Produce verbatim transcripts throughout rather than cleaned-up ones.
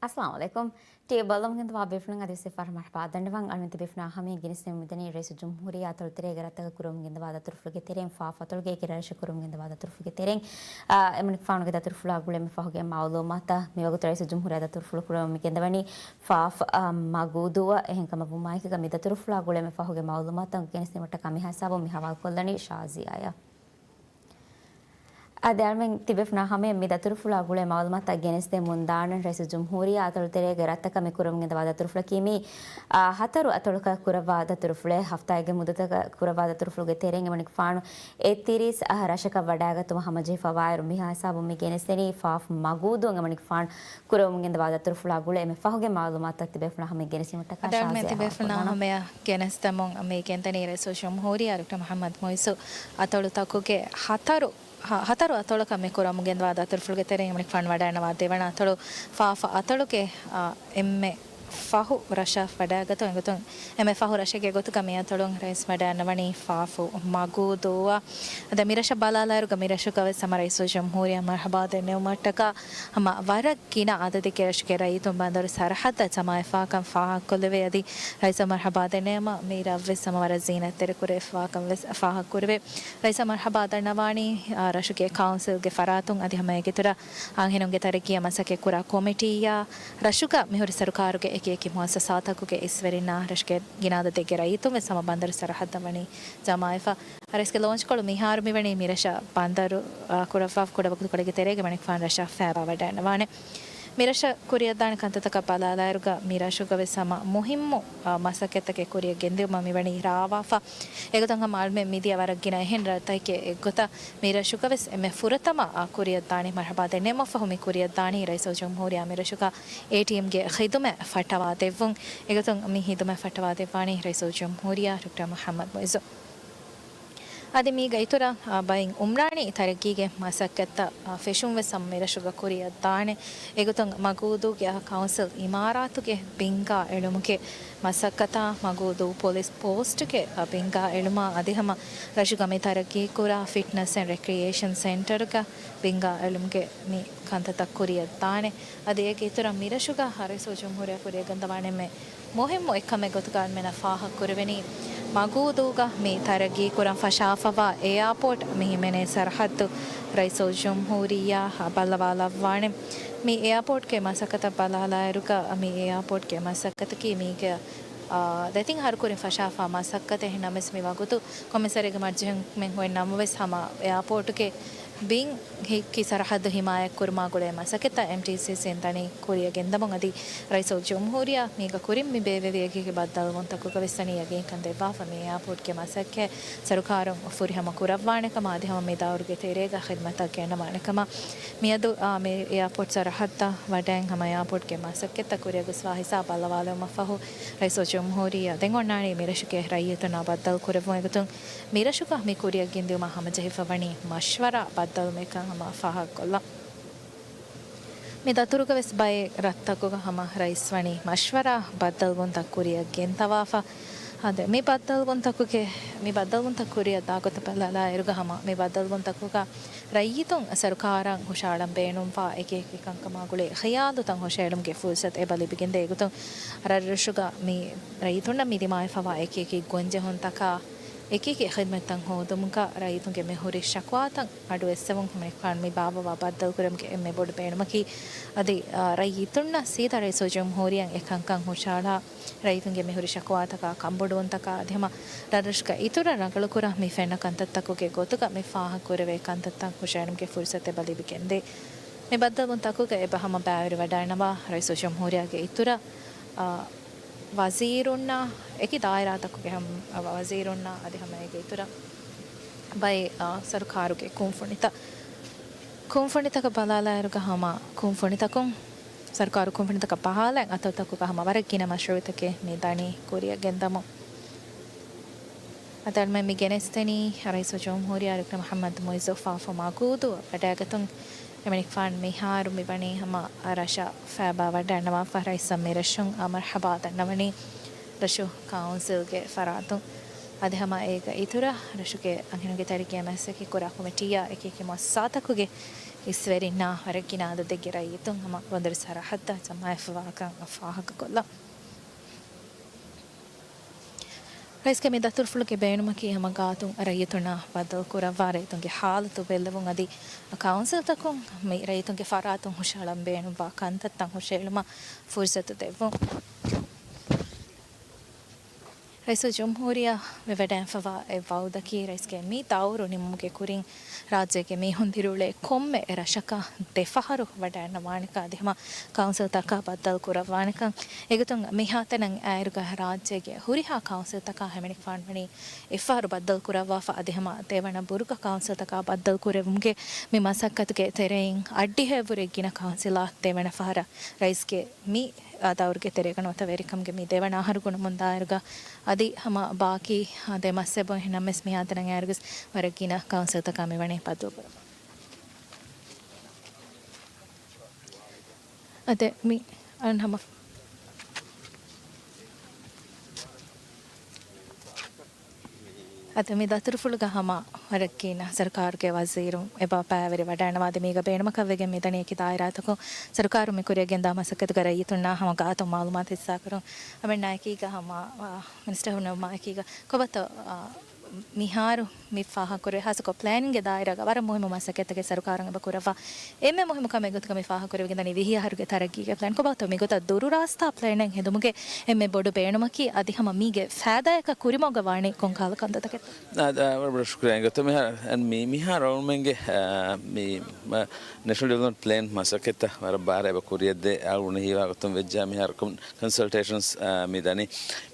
އައްސަލާމު ޢަލައިކުމް. ޓީވީ ބައްލަވަމުން ގެންދަވާ ބޭފުޅުން އަދިވެސް އެއްފަހަރު މަރުޙަބާ ދަންނަވަން. އަޅުގަނޑު ތިބޭފުޅުންނާ ހަމަޔަށް ގެނެސްދެމުން މިދަނީ ރައީސުލްޖުމްހޫރިއްޔާ އަތޮޅު ތެރޭގެ ރަށްތަކަށް ކުރަމުން ގެންދަވާ ދަތުރުފުޅުގެ ތެރެއިން ފާފަ އަތޮޅުގެ އެކި ރަށްރަށަށް ކުރަމުން ގެންދަވާ ދަތުރުފުޅުގެ ތެރެއިން، އާ، އެމަނިކުފާނުގެ ދަތުރުފުޅާ ގުޅޭ މި ފަހުގެ މައުލޫމާތަށް މިވަގުތު ރައީސުލްޖުމްހޫރިއްޔާ ދަތުރުފުޅު ކުރަމުން މި ގެންދަވަނީ ފާފަ، އާ، މަގޫދޫއަށް. އެހެންކަމަށް ވުމާއެކީގަ މި ދަތުރުފުޅާ ގުޅޭ މި ފަހުގެ މައުލޫމާތުތައް ގެނެސްދިނުމަށްޓަކާ މި ހިސާބުން މި ހަވާލުކޮށްލަނީ ޝާޒިޔާއަށް. އަދި އަޅުގަނޑު ތިބޭފުޅުންނާ ހަމަޔަށް މި ދަތުރުފުޅާ ގުޅޭ މައުލޫމާތުތައް ގެނެސްދެމުން ދާނަން ރައީސުލްޖުމްހޫރިއްޔާ އަތޮޅު ތެރޭގެ ރަށްތަކަށް މި ކުރަމުން ގެންދަވާ ދަތުރުފުޅަކީ މީ، އާ، ހަތަރު އަތޮޅަކަށް ކުރައްވާ ދަތުރުފުޅެއް. ހަފްތާއެއްގެ މުއްދަތަކަށް ކުރައްވާ ދަތުރުފުޅުގެ ތެރެއިން އެމަނިކުފާނު އެއްތިރީސް ރަށަކަށް ވަޑައިގަތުމަށް ހަމަޖެހިފަވާއިރު، މިހާ ހިސާބުން މި ގެނެސްދެނީ ފާފަ މަގޫދޫއަށް އެމަނިކުފާނު ކުރަމުން ގެންދަވާ ދަތުރުފުޅާ ގުޅޭ އެންމެ ފަހުގެ މައުލޫމާތުތައް ތިބޭފުޅުންނާ ހަމަޔަށް ގެނެސްދިނުމަށްޓަކާ އަދި އަޅުގަނޑު ޝާޒިޔާ ތިބޭފުޅުންނާ ހަވާލުކޮށްލަން. ހަމަޔަށް ގެނެސްދެމުން މި ގެންދަނީ ރައީސުލްޖުމްހޫރިއްޔާ ޑޮކްޓަރ މުޙައްމަދު މުޢިއްޒު އަތޮޅުތަކުގެ ހަތަރު، ހަ-، ހަތަރު އަތޮޅަކަށް މި ކުރަމުން ގެންދަވާ ދަތުރުފުޅުގެ ތެރެއިން އެމަނިކުފާނު ވަޑައިގަންނަވާ ދެވަނަ އަތޮޅު ފާފަ އަތޮޅުގެ، އާ، އެންމެ ފަހު ރަށަށް ވަޑައިގަތުން. އެގޮތުން އެންމެ ފަހު ރަށެއްގެ ގޮތުގަ މި އަތޮޅުން ރައީސް ވަޑައިގަންނަވަނީ ފާފަ މަގޫދޫއަށް. އަދި މިރަށަށް ބަލާލާއިރުގަ މިރަށުގަވެސް ހަމަ ރައީސުލްޖުމްހޫރިއްޔާ މަރުޙަބާ ދެންނެވުމަށްޓަކާ ހަމަ ވަރަށް ގިނަ އަދަދެއްގެ ރަށުގެ ރައްޔިތުން ބަނދަރު ސަރަހައްދަށް ޖަމާވެފާކަން ފާހަގަކޮށްލެވޭ. އަދި ރައީސަށް މަރުޙަބާ ދެންނެވުމަށް މި ރަށްވެސް ހަމަ ވަރަށް ޒީނަތްތެރިކުރެވިފާކަން ވެސް ފާހަގަކުރެވޭ. ރައީސަށް މަރުޙަބާ ދަންނަވާނީ، އާ، ރަށުގެ ކައުންސިލްގެ ފަރާތުން އަދި ހަމަ އޭގެއިތުރަށް އަންހެނުންގެ ތަރައްގީއަށް މަސައްކަތްކުރާ ކޮމިޓީއާ، ރަށުގަ މިހުރި ސަރުކާރުގެ އެކި އެކި މުއައްސަސާތަކުގެ އިސްވެރިންނާ، ރަށުގެ ގިނަ އަދަދެއްގެ ރައްޔިތުން ވެސް ހަމަ ބަނދަރު ސަރަހައްދަށް ވަނީ ޖަމާވެފަ. ރައީސްގެ ލޯންޗްކޮޅު މިހާރު މިވަނީ މިރަށަށް ބަނދަރު، އާ، ކުރައްވާފަ ކުޑަ ވަގުތުކޮޅެއްގެ ތެރޭގަ އެމަނިކުފާނު ރަށަށް ފައިބާ ވަޑައިގަންނަވާނެ. މިރަށަށް ކުރިއަށްދާނެ ކަންތައްތަކަށް ބަލާލާއިރުގަ މިރަށުގަވެސް ހަމަ މުހިއްމު، އާ، މަސައްކަތްތަކެއް ކުރިއަށް ގެންދިއުމަށް މިވަނީ ރާވާފަ. އެގޮތަށް ހަމަ އަޅުމެން މިދިޔަ ވަރަށް ގިނަ އެހެން ރަށްތަކެއް އެއްގޮތަށް މިރަށުގަވެސް އެންމެ ފުރަތަމަ، އާ، ކުރިއަށްދާނީ މަރުޙަބާ ދެންނެވުމަށްފަހު މި ކުރިއަށްދާނީ ރައީސުލްޖުމްހޫރިއްޔާ މިރަށުގަ އޭޓީއެމްގެ ޚިދުމަތް ފައްޓަވާދެއްވުން. އެގޮތުން މި ޚިދުމަތް ފައްޓަވާދެއްވާނީ ރައީސުލްޖުމްހޫރިއްޔާ ޑޮކްޓަރ މުޙައްމަދު މުޢިއްޒު. އަދި މީގަ އިތުރަށް، އާ، ބައެއް އުމްރާނީ ތަރައްގީގެ މަސައްކަތްތައް، އާ، ފެށުން ވެސް ހަމަ މިރަށުގަ ކުރިއަށްދާނެ. އެގޮތުން މަގޫދޫގެ އާ ކައުންސިލް އިމާރާތުގެ ބިންގާ އެޅުމުގެ މަސައްކަތާ، މަގޫދޫ ޕޮލިސް ޕޯސްޓުގެ، އާ، ބިންގާ އެޅުމާ އަދި ހަމަ ރަށުގަ މި ތަރައްގީކުރާ ފިޓްނަސް އެންޑް ރެކްރިއޭޝަން ސެންޓަރުގަ ބިންގާ އެޅުމުގެ މި ކަންތައްތައް ކުރިއަށްދާނެ. އަދި އޭގެ އިތުރަށް މިރަށުގަ ރައީސުލްޖުމްހޫރިއްޔާ ކުރިއަށްގެންދަވާނެ އެންމެ މުހިއްމު އެއްކަމެއް ގޮތުގަ އަޅުމެންނަށް ފާހަގަކުރެވެނީ، މަގޫދޫގަ މި ތަރައްގީކުރަން ފަށާފަވާ އެއާޕޯޓް މި ހިމެނޭ ސަރަހައްދު ރައީސުލްޖުމްހޫރިއްޔާ ބައްލަވާލައްވާނެ. މި އެއާޕޯޓްގެ މަސައްކަތަށް ބަލާލާއިރުގަ، މި އެއާޕޯޓްގެ މަސައްކަތަކީ މީގެ، އާ، ދެތިން އަހަރު ކުރިން ފަށާފާ މަސައްކަތެއް. އެހެންނަމަވެސް މި ވަގުތު ކޮންމެސް ވަރެއްގެ މަރުޖައްހަން ހުންނަމަވެސް ހަމަ އެއާޕޯޓުގެ ބިން ހިއްކި ސަރަހައްދު ހިމާޔަތްކުރުމާ ގުޅޭ މަސައްކަތްތައް އެމްޓީސީސީން ދަނީ ކުރިއަށް ގެންދަމުން. އަދި ރައީސުލްޖުމްހޫރިއްޔާ މީގަ ކުރިން މި ބޭއްވެވި އެކި އެކި ބައްދަލުވުންތަކުގަ ވެސް ވަނީ ޔަގީންކަން ދެއްވާފަ، މި އެއާޕޯޓްގެ މަސައްކަތް ސަރުކާރުން ފުރިހަމަ ކުރައްވާނެ ކަމަށް އަދި ހަމަ މި ދައުރުގެ ތެރޭގަ ޚިދުމަތްތައް ގެންނަވާނެ ކަމަށް. މިއަދު، އާ، މި އެއާޕޯޓް ސަރަހައްދަށް ވަޑައިން ހަމަ އެއާޕޯޓްގެ މަސައްކަތްތައް ކުރިއަށް ގޮސްފަ ހިސާބު ބައްލަވާލުމަށްފަހު، ރައީސުލްޖުމްހޫރިއްޔާ ދެން އޮންނާނީ މިރަށުގެ ރައްޔިތުންނާ ބައްދަލު ކުރެއްވުން. އެގޮތުން މިރަށުގަ މި ކުރިއަށް ގެންދިއުމަށް ހަމަޖެހިފަ ވަނީ މަޝްވަރާ ބައްދަލުމެއްކަން ހަމަ ފާހަގަކޮށްލަން. މި ދަތުރުގަ ވެސް ބައެއް ރަށްތަކުގަ ހަމަ ރައީސް ވަނީ މަޝްވަރާ ބައްދަލުވުންތައް ކުރިއަށް ގެންދަވާފަ. އަދި މި ބައްދަލުވުންތަކުގެ، މި ބައްދަލުވުންތައް ކުރިއަށް ދާ ގޮތަށް ބަލާލާއިރުގަ ހަމަ މި ބައްދަލުވުންތަކުގަ ރައްޔިތުން ސަރުކާރަށް ހުށައަޅަން ބޭނުންވާ އެކި އެކި ކަންކަމާ ގުޅޭ ޚިޔާލުތައް ހުށައެޅުމުގެ ފުރުސަތު އެބަ ލިބިގެންދޭ. އެގޮތުން ރަށްރަށުގަ މި ރައްޔިތުންނަށް މި ދިމާވެފަވާ އެކި އެކި ގޮންޖެހުންތަކާ އެކި އެކި ޚިދުމަތްތައް ހޯދުމުގަ ރައްޔިތުންގެ މިހުރި ޝަކުވާތައް އަޑުއެއްސެވުން އެމަނިކުފާނު މި ބާއްވަވާ ބައްދަލުކުރުމުގެ އެންމެ ބޮޑު ބޭނުމަކީ، އަދި، އާ، ރައްޔިތުންނަށް ސީދާ ރައީސުލްޖުމްހޫރިއްޔާ އެކަންކަން ހުށައަޅާ، ރައްޔިތުންގެ މިހުރި ޝަކުވާތަކާ، ކަންބޮޑުވުންތަކާ އަދި ހަމަ ރަށްރަށުގަ އިތުރަށް ރަނގަޅުކުރާ މި ފެންނަ ކަންތައްތަކުގެ ގޮތުގަ މި ފާހަގަކުރެވޭ ކަންތައްތައް ހުށައެޅުމުގެ ފުރުސަތު އެބަ ލިބިގެންދޭ. މި ބައްދަލުވުންތަކުގަ އެބަ ހަމަ ބައިވެރިވަޑައިނަވާ ރައީސުލްޖުމްހޫރިއްޔާގެ އިތުރަށް، އާ، ވަޒީރުންނާ އެކި ދާއިރާތަކުގެ ހަމަ، ވަޒީރުންނާ އަދި ހަމަ އޭގެ އިތުރަށް ބައެއް، އާ، ސަރުކާރުގެ ކުންފުނިތައް، ކުންފުނިތަކަށް ބަލާލާއިރުގަ ހަމަ ކުންފުނިތަކުން، ސަރުކާރު ކުންފުނިތަކަށް ބަހާލައިން އަތޮޅުތަކުގަ ހަމަ ވަރަށް ގިނަ މަޝްރޫޢުތަކެއް މި ދަނީ ކުރިއަށް ގެންދަމުން. އަދި އަޅުމެން މި ގެނެސްދެނީ ރައީސުލްޖުމްހޫރިއްޔާ ޑޮކްޓަރ މުޙައްމަދު މުޢިއްޒު ފާފަ މަގޫދޫއަށް ވަޑައިގަތުން. އެމަނިކުފާނު މިހާރު މިވަނީ ހަމަ ރަށަށް ފައިބާ ވަޑައިނަވާފަ، ރައީސަށް މިރަށުން މަރުޙަބާ ދަންނަވަނީ ރަށު ކައުންސިލްގެ ފަރާތުން. އަދި ހަމަ އޭގަ އިތުރަށް ރަށުގެ އަންހެނުންގެ ތަރައްގީއަށް މަސައްކަތް ކުރާ ކޮމިޓީއާ އެކި އެކި މުއައްސަސާތަކުގެ އިސްވެރިންނާ ވަރަށް ގިނަ އަދަދެއްގެ ރައްޔިތުން ހަމަ ބަނދަރު ސަރަހައްދަށް ޖަމާވެފަވާކަން ފާހަގަކޮށްލަން. ރައީސްގެ މި ދަތުރުފުޅުގެ ބޭނުމަކީ ހަމަ ގާތުން ރައްޔިތުންނާ ބައްދަލުކުރައްވާ ރައްޔިތުންގެ ހާލަތު ބެއްލެވުން އަދި ކައުންސިލްތަކުން މި ރައްޔިތުންގެ ފަރާތުން ހުށަހަޅަން ބޭނުންވާ ކަންތައްތައް ހުށައެޅުމަށް ފުރުސަތު ދެއްވުން. ރައީސުލްޖުމްހޫރިއްޔާ ވެވަޑައިފަވާ އެއް ވައުދަކީ، ރައީސްގެ މި ދައުރު ނިމުމުގެ ކުރިން ރާއްޖޭގެ މީހުން ދިރިއުޅޭ ކޮންމެ ރަށަކަށް ދެފަހަރު ވަޑައިގަންނަވާނެކަން އަދި ހަމަ ކައުންސިލްތަކާ ބައްދަލު ކުރައްވާނެކަން. އެގޮތުން މިހާތަނަށް އައިރުގަ ރާއްޖޭގެ ހުރިހާ ކައުންސިލްތަކާ ހިމެނިފާން ވަނީ އެއްފަހަރު ބައްދަލު ކުރައްވާފަ އަދި ހަމަ ދެވަނަ ބުރުގަ ކައުންސިލްތަކާ ބައްދަލު ކުރެއްވުމުގެ މި މަސައްކަތުގެ ތެރެއިން އަށްޑިހައެއްވުރެ ގިނަ ކައުންސިލާ ދެވަނަ ފަހަރަށް ރައީސްގެ މި ދައުރުގެ ތެރޭގަ ނުވަތަ ވެރިކަމުގެ މި ދެވަނަ އަހަރު ގުނަމުންދާއިރުގަ އަދި ހަމަ ބާކީ ދެ މަސް އެބަ އެހެންނަމަވެސް މިހާތަނަށް އައިރުގަސް ވަރަށް ގިނަ ކައުންސިލްތަކާ މިވަނީ ބައްދަލުކުރައްވާ. އަދެ މި އަން ހަމަ އަދި މި ދަތުރުފުޅުގަ ހަމަ ވަރަށް ގިނަ ސަރުކާރުގެ ވަޒީރުން އެބަ ބައިވެރިވަޑައިގަންނަވާ އަދި މީގަ ބޭނުމަކަށް ވެގެން މިދަނީ އެކި ދާއިރާތަކުން ސަރުކާރުން މި ކުރިއަށް ގެންދާ މަސައްކަތުގަ ރައްޔިތުންނާ ހަމަ ގާތުން މައުލޫމާތު ހިއްސާކުރުން. އަމެންނާ އެކީގަ ހަމަ، އާ، މިނިސްޓަރ ހުންނަމާ އެކީގަ ކޮބާތޯ، އާ، މިހާރު މި ފާހަގަކުރެވޭ ހާއްސަކޮށް ޕްލޭނިންގގެ ދާއިރާގަ ވަރަށް މުހިއްމު މަސައްކަތްތަކެއް ސަރުކާރުން އެބަ ކުރައްވާ. އެންމެ މުހިއްމު ކަމެއް ގޮތުގަ މި ފާހަގަކުރެވިގެންދަނީ ވިހި އަހަރުގެ ތަރައްގީގެ ޕްލޭން. ކޮބާތޯ މިގޮތަށް ދުރުރާސްތާ ޕްލޭނެއް ހެދުމުގެ އެންމެ ބޮޑު ބޭނުމަކީ އަދި ހަމަ މީގެ ފައިދާއަކަށް ކުރިމަގުގަ ވާނީ ކޮން ކަހަލަ ކަންތައްތަކެއްތޯ؟ އާ، އާ، ވަރަށް ބޮޑަށް ޝުކުރިއްޔާ. އިނގޭތޯ މިހާރު، އަން މި، މިހާރު އަޅުމެންގެ، އާ، މި، މަ، ނެޝަނަލް ޑިވެލޮޕްމަންޓް ޕްލޭން މަސައްކަތްތައް ވަރަށް ބާރަށް އެބަ ކުރިއަށްދޭ. އަޅުގަނޑު ހީވާ ގޮތުން ވެއްޖާ މިހާރު ކޮން-، ކޮންސަލްޓޭޝަންސް، އާ، މި ދަނީ.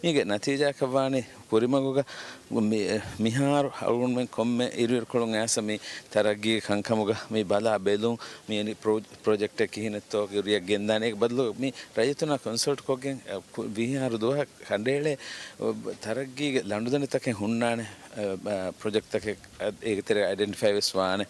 މީގެ ނަތީޖާއަކަށް ވާނީ ކުރިމަގުގަ މި-، މިހާރު އަޅުގަނޑުމެން ކޮންމެ އިރުއިރުކޮޅުން އައިސް މި ތަރައްގީގެ ކަންކަމުގަ މި ބަލާ ބެލުން، މި ޕްރޮ-، ޕްރޮޖެކްޓެއް ކިހިނެއްތޯ ކުރިއަށް ގެންދާނެ. އޭގެ ބަދަލު މި ރައްޔިތުންނާ ކޮންސަލްޓް ކޮށްގެން، އަ، ކު-، ވިހި އަހަރު ދުވަހަށް ކަނޑައެޅޭ، އަ، ތަރައްގީގެ ލަނޑުދަނޑިތަކެއް ހުންނާނެ، އަ، އަ، ޕްރޮޖެކްޓްތަކެއް އަ، އޭގެ ތެރޭ އައިޑެންޓިފައި ވެސް ވާނެ.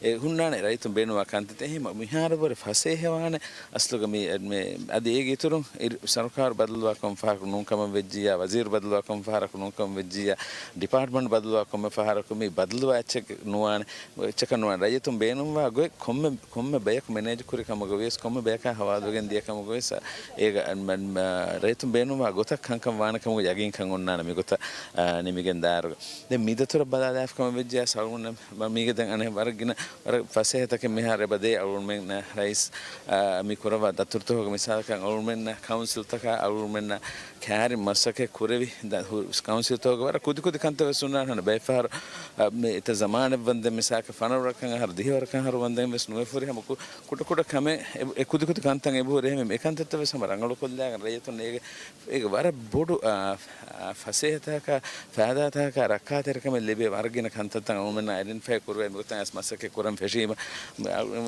އެ ހުންނާނެ ރައްޔިތުން ބޭނުންވާ ކަންތައްތައް. އެހެން މިހާރު ވަރަށް ފަސޭހަވާނެ. އަސްލުގަ މި، މި، އަދި އޭގެ އިތުރުން އިރު-، ސަރުކާރު ބަދަލުވާ ކޮން ފަހަރަކު ނޫން ކަމަށް ވެއްޖިއްޔާ، ވަޒީރު ބަދަލުވާ ކޮން ފަހަރަކު ނޫން ކަމަށް ވެއްޖިއްޔާ، ޑިޕާޓްމަންޓް ބަދަލުވާ ކޮންމެ ފަހަރަކު މި ބަދަލުވާ އެއްޗެއް ނުވާނެ. އެއްޗަކަށް ނުވާނެ. ރައްޔިތުން ބޭނުންވާ ގޮތް ކޮންމެ، ކޮންމެ ބަޔަކު މެނޭޖް ކުރި ކަމުގަ ވިޔަސް، ކޮންމެ ބަޔަކާ ހަވާލުވެގެން ދިޔަ ކަމުގަ ވިޔަސް، އޭގަ، މަ، މަ، ރައްޔިތުން ބޭނުންވާ ގޮތަށް ކަންކަން ވާނެ ކަމުގަ ޔަގީންކަން އޮންނާނެ މިގޮތަށް، އާ، ނިމިގެން ދާއިރުގަ. ދެން މި ދަތުރަށް ބަލާލާފަ ކަމަށް ވެއްޖިއްޔާ އަޅުގަނޑުމެން މީގެ ދެން އަނެއް ވަރަށް ގިނަ، ވަރަށް ފަސޭހަތަކެއް މިހާރު އެބަ ދޭ. އަޅުގަނޑުމެންނަށް ރައީސް، އާ، މި ކުރައްވާ ދަތުރުތަކުގެ މިސާލަކަށް އަޅުގަނޑުމެންނަށް ކައުންސިލްތަކާ އަޅުގަނޑުމެންނަށް ކައިރިން މަސައްކަތް ކުރެވި ދަ-، ހު-، ކައުންސިލްތަކުގެ ވަރަށް ކުދި ކުދި ކަންތައް ވެސް ހުންނާނެ. ބައެއް ފަހަރު، އާ، މި އެތައް ޒަމާނެއް ވަންދެން މިސާލަކަށް ފަނަރަ ވަރަކަށް އަހަރު، ދިހަ ވަރަކަށް އަހަރު ވަންދެން ވެސް ނުވެ ހުރި ހަމަ ކު-، ކުޑަ ކުޑަ ކަމެއް އެ-، އެ ކުދި ކުދި ކަންތައް އެބަހުރި. އެހެން މި ކަންތައްތައް ވެސް ހަމަ ރަނގަޅުކޮށްލާގެން ރައްޔިތުން އޭގެ އޭގެ ވަރަށް ބޮޑު، އާ، އާ، ފަސޭހަތަކާ، ފައިދާތަކާ ރައްކާތެރިކަމެއް ލިބޭ ވަރަށް ގިނަ ކަންތައްތައް އަޅުގަނޑުމެންނާ އައިޑެންޓިފައި ކުރުވައި މިގޮތަށް އައިސް މަސައްކަތް ކުރަން ފެށީމަ،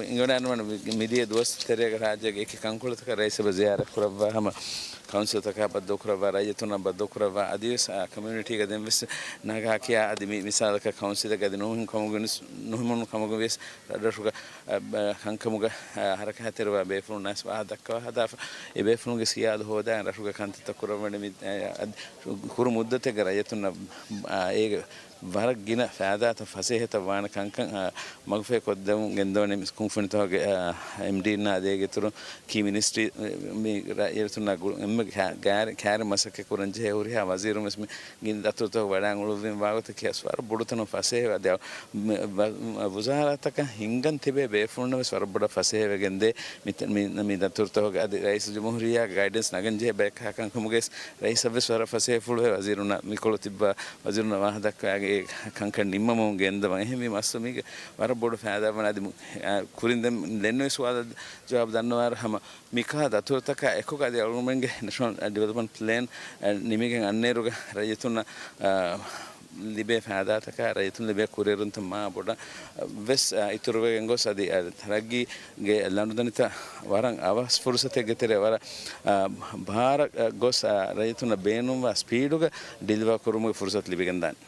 އިނގިވަޑައިގަންނަވަން މި-، މިދިޔަ ދުވަސް ތެރޭގަ ރާއްޖޭގެ އެކި ކަންކޮޅުތަކަށް ރައީސް އެބަ ޒިޔާރަތް ކުރައްވާ ހަމަ ކައުންސިލްތަކާ ބައްދަލު ކުރައްވާ ރައްޔިތުންނާ ބައްދަލު ކުރައްވާ އަދިވެސް، އާ، ކޮމިއުނިޓީގަ ދެން ވެސް ނަގާ ކިޔާ އަދި މި މިސާލަކަށް ކައުންސިލެއްގަ އަދި ނުހުން ކަމުގެ ވެސް، ނުހިމުނު ކަމުގެ ވެސް ރަށްރަށުގަ އަ، ކަންކަމުގަ، އަ، ހަރަކާތްތެރިވާ ބޭފުޅުންނަށް ވާހަކަ ދައްކަވާ ހަދާފަ. އެ ބޭފުޅުންގެ ސިޔާދު ހޯދާ ރަށުގެ ކަންތައްތައް ކުރައްވަން މި، އަ، އަ، ކުރު މުއްދަތެއްގަ ރައްޔިތުންނަށް، އަ، އޭގެ ވަރަށް ގިނަ ފައިދާތައް ފަސޭހަތައް ވާނެ ކަންކަން، އަ، މަގުފޭ ކޮށްދެމުން ގެންދަވަނީ މި ކުންފުނިތަކުގެ، އަ، އެމްޑީންނާ އަދި އޭގެ އިތުރުން ކީ މިނިސްޓްރީ، މި ރައްޔިތުންނާ ގުޅު-، އެންމެ ކާ-، ގާރި-، ކާރި މަސައްކަތް ކުރަން ޖެހޭ ހުރިހާ ވަޒީރުން ވެސް މި ގިނަ ދަތުރުތަކުގެ ވަޑައިގެން އުޅުއްވިން ވާގޮތަކީ ވަރަށް ބޮޑު ތަނުން ފަސޭހަ އަދި ވަ-، ވަ-، ވުޒާރާތަކަށް ހިންގަން ތިބޭ ބޭފުޅުންނަށް ވެސް ވަރަށް ބޮޑަށް ފަސޭހަވެގެންދޭ މި، މި، މި ދަތުރުތަކުގެ އަދި ރައީސުލްޖުމްހޫރިއްޔާގެ ގައިޑެންސް ނަގަން ޖެހޭ ބައެއް ކަންކަމުގައި ވެސް ރައީސަށް ވެސް ވަރަށް ފަސޭހަފުޅުވޭ ވަޒީރުންނަށް މިކޮޅު ތިއްބާ ވަޒީރުންނަށް ވާހަކަ ދައްކަވާ އެ ކަންކަން ނިންމަމުން ގެންދަވަން. އެހެންވީމަ އަސްލު މީގެ ވަރަށް ބޮޑު ފައިދާ ވަން އަދި މު-، އާ، ކުރިން ދެން ދެންނެވި ސުވާލަށް ޖަވާބު ދަންނަވާއިރު ހަމަ މިކަހަލަ ދަތުރުތަކާ އެކުގަ އަދި އަޅުގަނޑުމެންގެ ނެޝަނަލް ޑިވެލޮޕްމަންޓް ޕްލޭން، އަ، ނިމިގެން އަންނައިރުގަ ރައްޔިތުންނަށް، އަ، ލިބޭ ފައިދާތަކާ ރައްޔިތުން ލިބޭ ކުރިއެރުންތައް މާ ބޮޑަށް، އަ، ވެސް، އަ، އިތުރުވެގެން ގޮސް އަދި، އަ، ތަރައްގީގެ ލަނޑުދަނޑިތައް ވަރަށް އަވަސް ފުރުސަތެއްގެ ތެރޭ ވަރަށް، އަ، ބާރަށް، އަ، ގޮސް، އަ، ރައްޔިތުންނަށް ބޭނުންވާ ސްޕީޑުގަ ޑިލިވާ ކުރުމުގެ ފުރުސަތު ލިބިގެންދާނެ.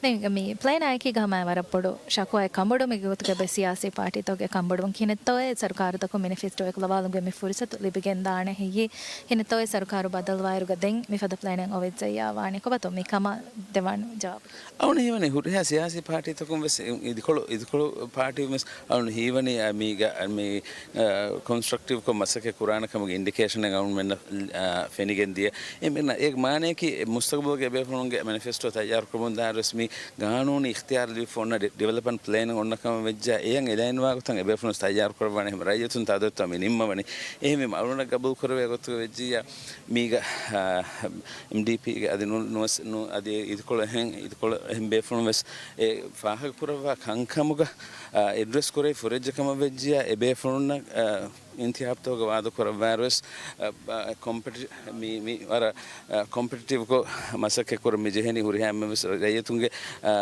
ދެން މި ޕްލޭނާއެކީ ހަމަ ވަރަށް ބޮޑު ޝަކުވާއެއް ކަންބޮޑުވުމެއްގެ ގޮތުގައި ސިޔާސީ ޕާޓީތަކުގެ ކަންބޮޑުވުން. ކިހިނެއްތޯއޭ ސަރުކާރުތަކުން މެނިފެސްޓޯއެއް ކުލަވާލުމުގެ މި ފުރުސަތު ލިބިގެންދާނެ ހެއްޔޭ؟ ކިހިނެއްތޯއޭ ސަރުކާރު ބަދަލުވާއިރުގަ ދެން މިފަދަ ޕްލޭނެއް އޮވެއްޖައްޔާ ވާނީ ކޮބާތޯ މި ކަމަށް ދެވާނެ ޖަވާބު؟ އަޅުން ހީވަނީ ހުރިހާ ސިޔާސީ ޕާޓީތަކުން ވެސް އިދިކޮޅު، އިދިކޮޅު ޕާޓީ ވެސް އަޅުން ހީވަނީ އަ، މީގަ، އަ، މި، އަ، ކޮންސްޓްރަކްޓިވްކޮށް މަސައްކަތް ކުރާނެ ކަމުގެ އިންޑިކޭޝަނެއް އަޅުންމެންނަށް، އަ، ފެނިގެން ދިޔަ. އެ މި، އޭގެ މާނަޔަކީ މުސްތަގުބަލުގެ ބޭފުޅުންގެ މެނިފެސްޓޯ ތައްޔާރު ކުރަމުން ދާއިރު ވެސް މި ގާނޫނީ އިޚްތިޔާރު ލިބިފަ އޮންނަ ޑި-، ޑިވެލޮޕްމަންޓް ޕްލޭނެއް އޮންނަ ކަމަށް ވެއްޖާ، އެޔަށް އެލައިންވާ ގޮތަށް އެބޭފުޅުން ތައްޔާރު ކުރައްވާނެ. އެހެން ރައްޔިތުން ތާދަވެތު މި ނިންމަވަނީ. އެހެންވީމަ އަޅުންނަށް ގަބޫލު ކުރެވޭ ގޮތުގަ ވެއްޖިއްޔާ، މީގަ، އާ، އެމްޑީޕީގެ އަދި ނު-، ނުވަސް-، ނު-، އަދި އިދިކޮޅު އެހެން، އިދިކޮޅު އެހެން ބޭފުޅުން ވެސް އެ ފާހަގަ ކުރައްވާ ކަންކަމުގަ، އާ، އެޑްރެސް ކުރެވި ފުރެއްޖެ ކަމަށް ވެއްޖިއްޔާ، އެ ބޭފުޅުންނަށް، އާ، އިންތިހާބުތަކުގަ ވާދަ ކުރައްވާއިރު ވެސް، އަ، އަ، ކޮމްޕެޓި-، މި، މި ވަރަށް، އަ، ކޮމްޕެޓިޓިވްކޮށް މަސައްކަތް ކުރަން މި ޖެހެނީ ހުރިހާ އެންމެން ވެސް ރައްޔިތުންގެ، އަ،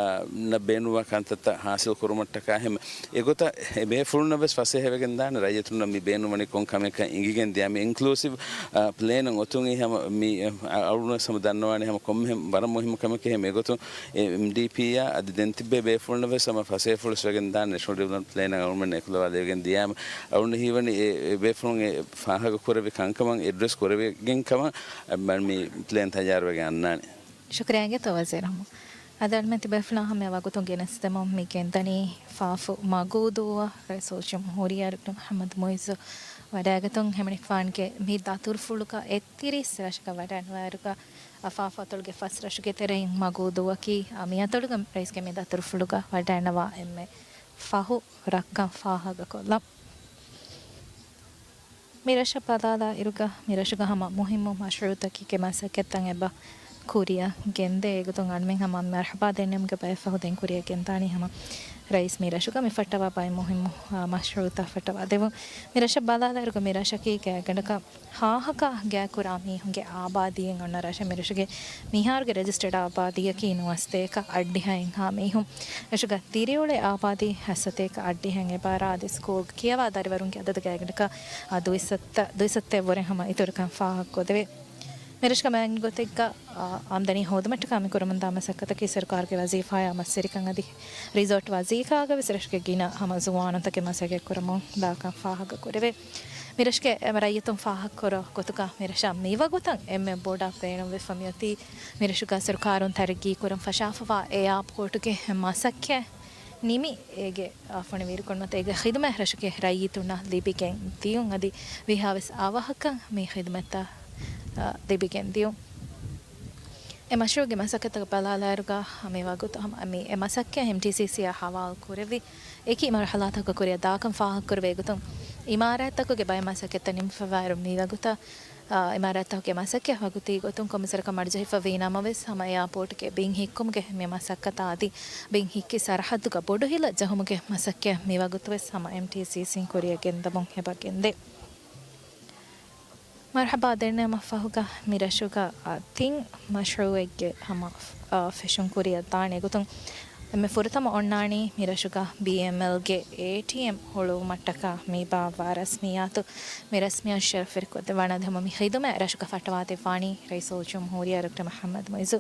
ނަށް ބޭނުންވާ ކަންތައްތައް ހާސިލް ކުރުމަށްޓަކާ ހެމ. އެގޮތަށް އެ ބޭފުޅުންނަށް ވެސް ފަސޭހަވެގެން ދާނެ ރައްޔިތުންނަށް މި ބޭނުންވަނީ ކޮން ކަމެއްކަން އިނގިގެން ދިޔަ. މި އިންކްލޫސިވް، އަ، ޕްލޭނަށް އޮތުނީ ހަމަ މި، އަ، އަޅުން ވެސް ހަމަ ދަންނަވާނެ ހަމަ ކޮންމެހެން ވަރަށް މުހިއްމު ކަމެކޭ ހެމ. އެގޮތުން އެ އެމްޑީޕީއާ އަދި ދެން ތިއްބޭ ބޭފުޅުންނަށް ވެސް ހަމަ ފަސޭހަފުޅު ވެގެން ދާނެ ނޭޝަނަލް ޑިވެލޮޕްމަންޓް ޕްލޭނަށް އަޅުމެން އެކުލަވާ ލެވިގެން ދިޔާމަ. އަޅުން ހީވަނީ އެ، އެ ބޭފުޅުން އެ ފާހަގަ ކުރެވި ކަންކަމަށް އެޑްރެސް ކުރެވިގެން ކަމަށް މި ޕްލޭން ތައްޔާރުވެގެން އަންނާނެ. ޝުކުރިއްޔާ އިނގޭތޯ ވަޒީރު ހަމަ. އަދި އަޅުމެން ތިބޭފުޅާ ހަމަޔަށް ވަގުތުން ގެނެސްދެމުން މި ގެންދަނީ ފާފު މަގޫދޫއަށް ރައީސުލްޖުމްހޫރިއްޔާ ޑޮކްޓަރ މުޙައްމަދު މުޢިއްޒު ވަޑައިގަތުން. ހެމަނިކުފާންގެ މި ދަތުރުފުޅުގަ އެއްތިރީސް ރަށަކަށް ވަޑައިނުވާއިރުގަ އަ، ފާފު އަތޮޅުގެ ފަސް ރަށުގެ ތެރެއިން މަގޫދޫއަކީ، އަ، މި އަތޮޅުގަ ރައީސްގެ މި ދަތުރުފުޅުގަ ވަޑައިނަވާ އެންމެ ފަހު ރަށްކަން ފާހަގަކޮށްލަން. މި ރަށަށް ބަލާލާ އިރުގަ މި ރަށުގަ ހަމަ މުހިއްމު މަޝްރޫޢުތަކެއްގެ މަސައްކަތްތައް އެބަ ކުރިއަށް ގެންދޭ. އެގޮތުން އަންމެން ހަމަ މަރްޙަބާ ދެންނެވުމުގެ ބައެއް ފަހު ދެން ކުރިއަށް ގެންދާނީ ހަމަ ރައީސް މި ރަށުގަ މި ފައްޓަވާ ބައެއް މުހިއްމު، އާ، މަޝްރޫޢުތައް ފައްޓަވާ ދެވުން. މި ރަށަށް ބަލާލާ އިރުގަ މި ރަށަކީ ގާތްގަނޑަކަށް ހާހަކަށް ގާތްކުރާ މީހުންގެ އާބާދީއެއް އޮންނަ ރަށެއް. މި ރަށުގެ މިހާރުގެ ރެޖިސްޓަރޑް އާބާދީއަކީ ނުވަސަތޭކަ އަށްޑިހައެއްހާ މީހުން. ރަށުގަ ދިރިއުޅޭ އާބާދީ ހަތްސަތޭކަ އަށްޑިހައިން އެބައަރާ އަދި ސްކޫލް ކިޔަވާ ދަރިވަރުންގެ އަދަދު ގާތްގަނޑަކަށް ދުއިސައްތަ، ދުއިސައްތައެއްވުރެ ހަމަ އިތުރުކަން ފާހަގަކޮށްދެވޭ. މި ރަށުގަ މައިން ގޮތެއްގަ، އާ، އާމްދަނީ ހޯދުމަށްޓަކާ މި ކުރަމުންދާ މަސައްކަތަކީ ސަރުކާރުގެ ވަޒީފާއާ މަސްވެރިކަން އަދި ރިސޯޓް ވަޒީފާގަ ވެސް ރަށުގެ ގިނަ ހަމަ ޒުވާނުންތަކެއް މަސައްކަތް ކުރަމުން ދާކަން ފާހަގަކުރެވޭ. މި ރަށުގެ ރައްޔިތުން ފާހަގަކުރާ ގޮތުގަ މި ރަށަށް މިވަގުތަށް އެންމެ ބޮޑަށް ބޭނުންވެފަ މިއޮތީ މި ރަށުގަ ސަރުކާރުން ތަރައްގީ ކުރަން ފަށާފަވާ އެއާޕޯޓުގެ މަސައްކަތް ނިމި އޭގެ ފޮނިވިއިރުކޮށް ނުވަތަ އޭގެ ޚިދުމަތް ރަށުގެ ރައްޔިތުންނަށް ލިބިގެން ދިޔުން އަދި ވީހާވެސް އަވަހަކަށް މި ޚިދުމަތްތައް، އަ، ލިބިގެން ދިޔުން. އެ މަޝްރޫޢުގެ މަސައްކަތަށް ބަލާލާއިރުގަ މި ވަގުތު ހަމަ މި އެ މަސައްކަތް އެމްޓީސީސީއާ ހަވާލު ކުރެވި އެކި މަރުޙަލާތަކަށް ކުރިއަށް ދާކަން ފާހަގަކުރެވޭ ގޮތުން އިމާރާތްތަކުގެ ބައެއް މަސައްކަތްތައް ނިމިފަވާއިރު މި ވަގުތަށް، އާ، އިމާރާތްތަކުގެ މަސައްކަތް ވަގުތީ ގޮތުން ކޮންމެސްވަރަކަށް މަރުޖެހިފަ ވީ ނަމަވެސް ހަމަ އެއާޕޯޓުގެ ބިން ހިއްކުމުގެ މި މަސައްކަތާ އަދި ބިން ހިއްކި ސަރަހައްދުގަ ބޮޑު ހިލަ ޖެހުމުގެ މަސައްކަތް މި ވަގުތުވެސް ހަމަ އެމްޓީސީސީން ކުރިއަށް ގެންދަމުން އެބަ ގެންދޭ. މަރުޙަބާ ދެންނެވުމަށް ފަހުގަ މި ރަށުގަ، އާ، ތިން މަޝްރޫޢެއްގެ ހަމަ، އާ، ފެށުން ކުރިއަށް ދާނެ ގޮތުން އެންމެ ފުރަތަމަ އޮންނާނީ މި ރަށުގަ ބީއެމްއެލްގެ އޭޓީއެމް ހުޅުވުމަށްޓަކާ މި ބާއްވާ ރަސްމިއްޔާތު. މި ރަސްމިއްޔާތު ޝަރަފްވެރިކޮށްދެއްވާނެ އަދި ހަމަ މި ޚިދުމަތް ރަށުގަ ފައްޓަވާދެއްވާނީ ރައީސުލްޖުމްހޫރިއްޔާ ޑޮކްޓަރ މުޙައްމަދު މުޢިއްޒު.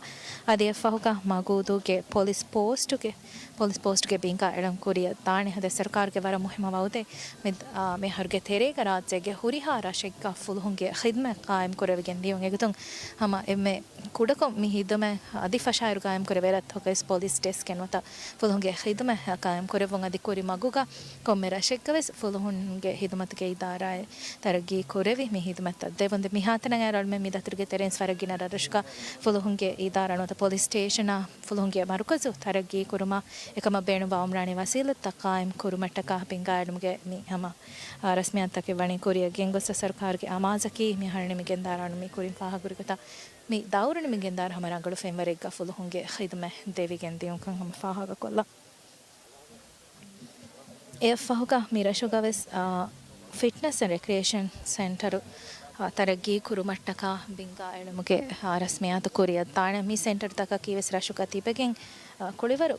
އަދި އެއަށްފަހުގަ މަގޫދޫގެ ޕޮލިސް ޕޯސްޓުގެ ޕޮލިސް ޕޯސްޓްގެ ބިންގާ އެޅުން ކުރިއަށް ދާނެ. ހަދޭ ސަރުކާރުގެ ވަރަށް މުހިއްމު ވައުދެއް މި، އާ، މި އަހަރުގެ ތެރޭގަ ރާއްޖޭގެ ހުރިހާ ރަށެއްގަ ފުލުހުންގެ ޚިދުމަތް ޤާއިމް ކުރެވިގެން ދިޔުން. އެގޮތުން ހަމަ އެންމެ ކުޑަކޮށް މި ޚިދުމަތް އަދި ފަށާއިރު ޤާއިމް ކުރެވޭ ރަށްތަކުގައި ޕޮލިސް ޑެސްކެއް ނުވަތަ ފުލުހުންގެ ޚިދުމަތް ޤާއިމް ކުރެއްވުން އަދި ކުރި މަގުގަ ކޮންމެ ރަށެއްގަ ވެސް ފުލުހުންގެ ޚިދުމަތުގެ އިދާރާއެއް ތަރައްގީ ކުރެވި މި ޚިދުމަތްތައް ދެވުން. ދެން މިހާތަނަށް އައިރު އަޅުމެން މި ދަތުރުގެ ތެރެއިން ވަރަށް ގިނަ ރަށްރަށުގަ ފުލުހުންގެ އިދާރާ ނުވަތަ ޕޮލިސް ސްޓޭޝަނާ ފުލުހުންގެ މަރުކަޒު ތަރައްގީ ކުރުމަށް އެކަމަށް ބޭނުންވާ އުމްރާނީ ވަސީލަތްތައް ޤާއިމް ކުރުމަށްޓަކާ ބިންގާ އެޅުމުގެ މި ހަމަ، އާ، ރަސްމިއްޔާތުތަކެއް ވަނީ ކުރިއަށް ގެންގޮސްފަ. ސަރުކާރުގެ އަމާޒަކީ މި އަހަރު ނިމިގެންދާއިރު އަޅުން މި ކުރިން ފާހަގަކުރި ގޮތަށް މި ދައުރު ނިމިގެންދާއިރު ހަމަ ރަނގަޅު ފެންވަރެއްގަ ފުލުހުންގެ ޚިދުމަތް ދެވިގެން ދިޔުންކަން ހަމަ ފާހަގަކޮށްލަން. އެއަށްފަހުގަ މި ރަށުގަ ވެސް، އާ، ފިޓްނަސް އެންޑް ރެކްރިއޭޝަން ސެންޓަރު، އާ، ތަރައްގީ ކުރުމަށްޓަކާ ބިންގާ އެޅުމުގެ، އާ، ރަސްމިއްޔާތު ކުރިއަށް ދާނެ. މި ސެންޓަރުތަކަކީ ވެސް ރަށުގަ ތިބެގެން، އާ، ކުޅިވަރު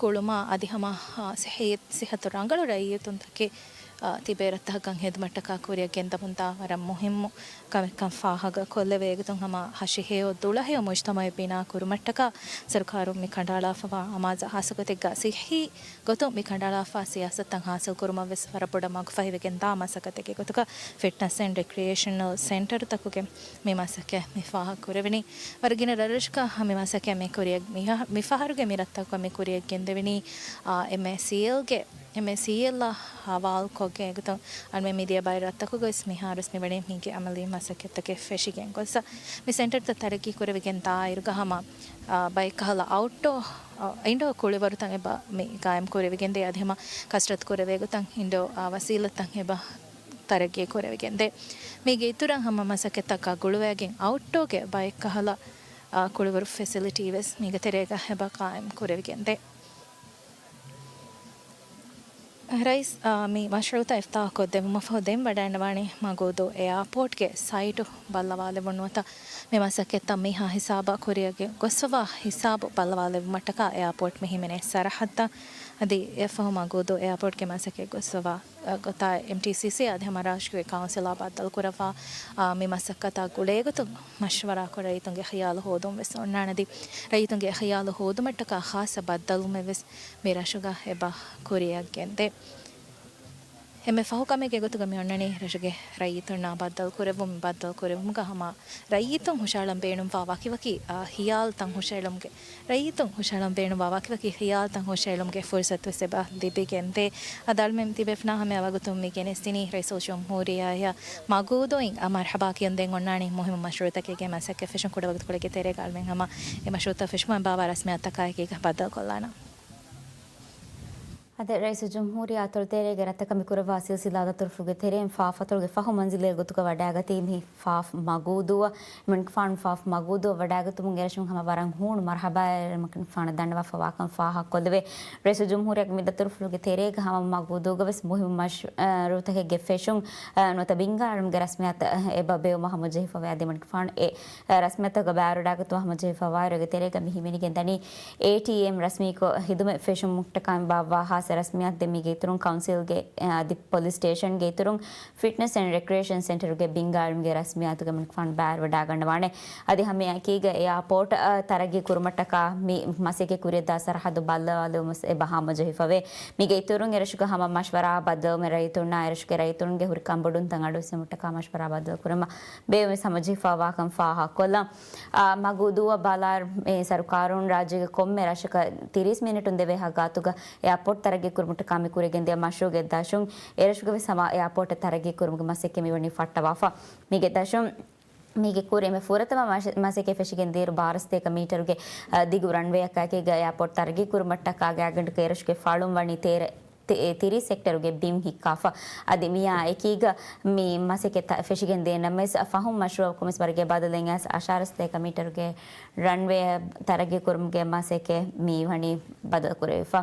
ކުޅުމާ އަދި ހަމަ، އާ، ސިހި-، ސިހަތު ރަނގަޅު ރައްޔިތުންތަކެއް، ތިބޭ ރަށްތަކަކަށް ހެދުމަށްޓަކާ ކުރިއަށް ގެންދަމުންދާ ވަރަށް މުހިއްމު ކަމެއްކަން ފާހަގަ ކޮށްލެވޭ. އެގޮތުން ހަމަ ހަށި ހެޔޮ ދުޅަހެޔޮ މުޖްތަމައެއް ބިނާ ކުރުމަށްޓަކާ ސަރުކާރުން މި ކަނޑައަޅާފަވާ އަމާޒަށް ހާއްސަގޮތެއްގަ ސިއްހީ ގޮތުން މި ކަނޑައަޅާފާ ސިޔާސަތުތައް ހާސިލް ކުރުމަށް ވެސް ވަރަށް ބޮޑަށް މަގުފަހިވެގެން ދާ މަސައްކަތެއްގެ ގޮތުގަ ފިޓްނަސް އެންޑް ރެކްރިއޭޝަނަލް ސެންޓަރުތަކުގެ މި މަސައްކަތް މި ފާހަގަ ކުރެވެނީ. ވަރަށް ގިނަ ރަށްރަށަކަށް މި މަސައްކަތް މި ކުރިއަށް މި ފަ-، މި ފަހަރުގެ މި ރަށްތަކުގަ މި ކުރިއަށް ގެންދެވެނީ، އާ، އެމްއޭސީއެލްގެ، އެމްއޭސީއެލްއާ ހަވާލުކޮށްގެން އެގޮތުން އަޅުމެން މިދިޔަ ބައެއް ރަށްތަކުގަވެސް މިހާރުވެސް މިވަނީ މީގެ އަމަލީ މަސައްކަތްތަކެއް ފެށިގެން ގޮސް، މި ސެންޓަރތައް ތަރައްގީ ކުރެވިގެން ދާއިރުގަ ހަމަ، އާ، ބައެއްކަހަލަ އައުޓްޑޯ، އާ، އިންޑޯ ކުޅިވަރުތައް އެބަ މި ގާއިމް ކުރެވިގެންދޭ. އަދި ހަމަ ކަސްރަތު ކުރެވޭ ގޮތަށް އިންޑޯ، އާ، ވަސީލަތްތައް އެބަ ތަރައްގީ ކުރެވިގެންދޭ. މީގެ އިތުރަށް ހަމަ މަސައްކަތްތަކާ ގުޅުވައިގެން އައުޓްޑޯގެ ބައެއްކަހަލަ، އާ، ކުޅިވަރު ފެސިލިޓީ ވެސް މީގެ ތެރޭގަ އެބަ ގާއިމް ކުރެވިގެންދޭ. ރައީސް، އާ، މި މަޝްރޫޢުތައް އިފްތާޙުކޮށްދެއްވުމަށްފަހު ދެން ވަޑައިގަންނަވާނީ މަގޫދޫ އެއާޕޯޓްގެ ސައިޓު ބައްލަވާލެވުނު ނުވަތަ މި މަސައްކަތްތައް މިހާ ހިސާބަށް ކުރިއަށް ގޮސްފަވާ ހިސާބު ބައްލަވާލެވުމަށްޓަކާ އެއާޕޯޓް މި ހިމެނޭ ސަރަހައްދަށް. އަދި އެއަށްފަހު މަގޫދޫ އެއާޕޯޓްގެ މަސައްކަތް ގޮސްފަވާ ގޮތާ އެމްޓީސީސީ އަދި ހަމަ ރާއްޖޭގެ ކައުންސިލާ ބައްދަލުކުރައްވާ، އާ، މި މަސައްކަތާ ގުޅޭގޮތުން މަޝްވަރާކޮށް ރައްޔިތުންގެ ޚިޔާލު ހޯދުން ވެސް އޮންނާނެ. އަދި ރައްޔިތުންގެ ޚިޔާލު ހޯދުމަށްޓަކާ ޚާއްޞަ ބައްދަލުމެއް ވެސް މި ރަށުގަ އެބަ ކުރިއަށް ގެންދޭ. އެންމެ ފަހު ކަމެއްގެ ގޮތުގަ މި އޮންނަނީ ރަށުގެ ރައްޔިތުންނާ ބައްދަލު ކުރެއްވުން. މި ބައްދަލު ކުރެއްވުމުގަ ހަމަ ރައްޔިތުން ހުށަހަޅަން ބޭނުންވާ ވަކިވަކި، އާ، ޚިޔާލުތައް ހުށަހެޅުމުގެ، ރައްޔިތުން ހުށަހަޅަން ބޭނުންވާ ވަކިވަކި ޚިޔާލުތައް ހުށަހެޅުމުގެ ފުރުސަތު ވެސް އެބަ ލިބިގެންދޭ. އަދި އަޅުމެން ތިބޭފުޅުންނާ ހަމައަށް ވަގުތުން މި ގެނެސްދިނީ ރައީސުލްޖުމްހޫރިއްޔާއަށް މަގޫދޫއިން މަރްޙަބާ ކިޔަން ދެން އޮންނާނީ މުހިއްމު މަޝްރޫޢުތަކެއްގެ މަސައްކަތް ފެށުން. ކުޑަ ވަގުތުކޮޅެއްގެ ތެރޭގަ އަޅުމެން ހަމަ އެ މަޝްރޫޢުތައް ފެށުމަށް އެބައާ ރަސްމިއްޔާތުތަކާ އެކީގަ ބައްދަލުކޮށްލާނަން. އަދި ރައީސުލްޖުމްހޫރިއްޔާ އަތޮޅު ތެރޭގެ ރަށްތަކަށް މިކުރައްވާ ސިލްސިލާ ދަތުރުފުޅުގެ ތެރެއިން ފާފް އަތޮޅުގެ ފަހު މަންޒިލެއްގެ ގޮތުގަ ވަޑައިގަތީ މި ފާފް މަގޫދޫއަށް. އެމަނިކުފާނު ފާފް މަގޫދޫއަށް ވަޑައިގަތުމުން އެރަށުން ހަމަ ވަރަށް ހޫނު މަރްޙަބާއެއް އެމަނިކުފާނަށް ދަންނަވާފަވާކަން ފާހަގަކޮށްލެވޭ. ރައީސުލްޖުމްހޫރިއްޔާގެ މި ދަތުރުފުޅުގެ ތެރޭގަ ހަމަ މަގޫދޫގަ ވެސް މުހިއްމު މަޝް-، އަ، ރޫތަކެއްގެ ފެށުން، އަ، ނުވަތަ ބިންގާ އެޅުމުގެ ރަސްމިއްޔާތު އެބަ ބޭއްވުމަށް ހަމަޖެހިފަވޭ. އަދި އެމަނިކުފާނު އެ ރަސްމިއްޔާތުގަ ބައިވެރިވެވަޑައިގަތުމަށް ހަމަޖެހިފަވާއިރު، އޭގެ ތެރޭގަ މި ހިމެނިގެން ދަނީ އޭޓީއެމް ރަސްމީކޮށް ހިދުމަތް ފެށުމަށްޓަކާ ބާއްވާ ހާއްސަ ރަސްމިއްޔާތު. ދެން މީގެ އިތުރުން ކައުންސިލްގެ، އަ، އަދި ޕޮލިސް ސްޓޭޝަންގެ އިތުރުން ފިޓްނަސް އެންޑް ރެކްރިއޭޝަން ސެންޓަރުގެ ބިންގާ އެޅުމުގެ ރަސްމިއްޔާތުގަ އެމަނިކުފާނު ބައިވެރިވަޑައިގަންނަވާނެ. އަދި ހަމައެކީގަ އެއާޕޯޓް، އަ، ތަރައްގީ ކުރުމަށްޓަކާ މި މަސައްކަތް ކުރިއަށްދާ ސަރަހައްދު ބައްލަވާލެވުމަށް އެބަ ހަމަޖެހިފަވޭ. މީގެ އިތުރުން އެރަށުގަ ހަމަ މަޝްވަރާ ބައްދަލުމެއް ރައްޔިތުންނާ އެރަށުގެ ރައްޔިތުންގެ ހުރި ކަންބޮޑުވުންތައް އަޑުއިސްވުމަށްޓަކާ މަޝްވަރާ ބައްދަލުކުރުމަށް ބޭއްވުމަށް ހަމަޖެހިފަވާކަން ފާހަގަކޮށްލަން. އާ، މަގޫދޫއަށް ބަލާ، އެ، ސަރުކާރުން ރާއްޖޭގެ ކޮންމެ ރަށަކަށް ތިރީސް މިނިޓުން ދެވޭ ހައްގާތުގަ އެއާޕޯޓް ތަރައްގީ ކުރުމަށްޓަކާ މި ކުރިއަށް ގެންދިޔަ މަޝްރޫޢުގެ ދަށުން އެރަށުގަ ވެސް ހަމަ އެއާޕޯޓް ތަރައްގީ ކުރުމުގެ މަސައްކަތް މިވަނީ ފައްޓަވާފަ. މީގެ ދަށުން މީގެ ކުރިން ފުރަތަމަ މަސައްކަތް ފެށިގެން ދިޔައިރު ބާރަ ސަތޭކަ މީޓަރުގެ، އަ، ދިގު ރަންވޭއަކާއެކީގަ އެއާޕޯޓް ތަރައްގީ ކުރުމަށްޓަކާ ގާތްގަނޑަކަށް އެރަށުގެ ފަޅުން ވަނީ ތޭރަ، ތި-، އެ، ތިރީސް ހެކްޓަރުގެ ބިން ހިއްކާފަ. އަދި މިއާ އެކީގަ މި މަސައްކަތް ފެށިގެން ދޭނަމަވެސް ފަހުން މަޝްރޫޢަކުން ވެސް ވަރުގެ ބަދަލެއް އަށާރަ ސަތޭކަ މީޓަރުގެ ރަންވޭ ތަރައްގީ ކުރުމުގެ މަސައްކަތް މި ވަނީ ބަދަލު ކުރެވިފަ.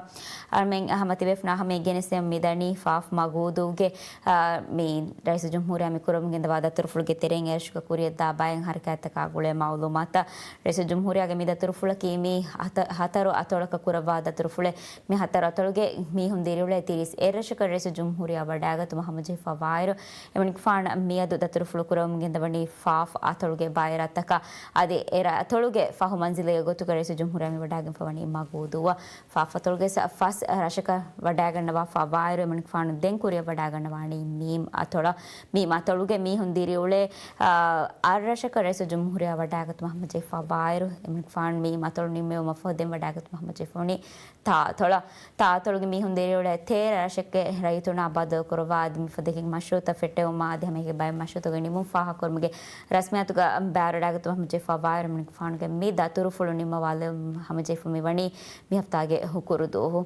އަޅުމެން ހަމަ ތިބޭފުޅުންނާ ހަމަ ގެނެސްދެން މިދަނީ ފާފް މަގޫދޫގެ، އާ، މި ރައީސުލްޖުމްހޫރިއްޔާ މި ކުރަމުން ގެންދަވާ ދަތުރުފުޅުގެ ތެރެއިން އެރަށުގަ ކުރިއަށްދާ ބައެއް ހަރަކާތްތަކާ ގުޅޭ މައުލޫމާތު. ރައީސުލްޖުމްހޫރިއްޔާގެ މި ދަތުރުފުޅަކީ މި ހަތަ-، ހަތަރު އަތޮޅަކަށް ކުރައްވާ ދަތުރުފުޅެއް. މި ހަތަރު އަތޮޅުގެ މީހުން ދިރިއުޅޭ ތިރީސް އެއް ރަށަކަށް ރައީސުލްޖުމްހޫރިއްޔާ ވަޑައިގަތުމަށް ހަމަޖެހިފަވާއިރު، އެމަނިކުފާނަށް މިއަދު ދަތުރުފުޅު ކުރަމުން ގެންދަވަނީ ފާފް އަތޮޅުގެ ބައެއް ރަށްތަކަށް. އަދި އެ ރަށް އަތޮޅުގެ ފަހު މަންޒިލެއްގެ ގޮތުގަ ރައީސުލްޖުމްހޫރިއްޔާ މި ވަޑައިގެންފަވަނީ މަގޫދޫއަށް. ފާފް އަތޮޅުގެ ސަ-، ފަސް ރަށަކަށް ވަޑައިގަންނަވާފަވާއިރު، އެމަނިކުފާނު ދެން ކުރިއަށް ވަޑައިގަންނަވާނީ މީމް އަތޮޅަށް. މީމް އަތޮޅުގެ މީހުން ދިރިއުޅޭ، އާ، އަށް ރަށަކަށް ރައީސުލްޖުމްހޫރިއްޔާ ވަޑައިގަތުމަށް ހަމަޖެހިފަވާއިރު، އެމަނިކުފާނު މީމް އަތޮޅު ނިންމެވުމަށްފަހު ދެން ވަޑައިގަތުމަށް ހަމަޖެހިފަވަނީ ތާ އަތޮޅަށް. ތާ އަތޮޅުގެ މީހުން ދިރިއުޅޭ ތޭރަ ރަށެއްގެ ރައްޔިތުންނާ ބައްދަލުކުރައްވާ އަދި މިފަދައިން މަޝްރޫޢުތައް ފެއްޓެވުމާ އަދި ހަމައެކަނި ބައެއް މަޝްރޫޢުތަކުގެ ނިމުން ފާހަގަކުރުމުގެ ރަސްމިއްޔާތުގަ ބައިވެރިވެވަޑައިގަތުމަށް ހަމަޖެހިފަވާއިރު، އެމަނިކުފާނުގެ މި ދަތުރުފުޅު ނިންމަވާލެވުމަށް ހަމަޖެހިފަ މިވަނީ މި ހަފްތާގެ ހުކުރު ދުވަހު.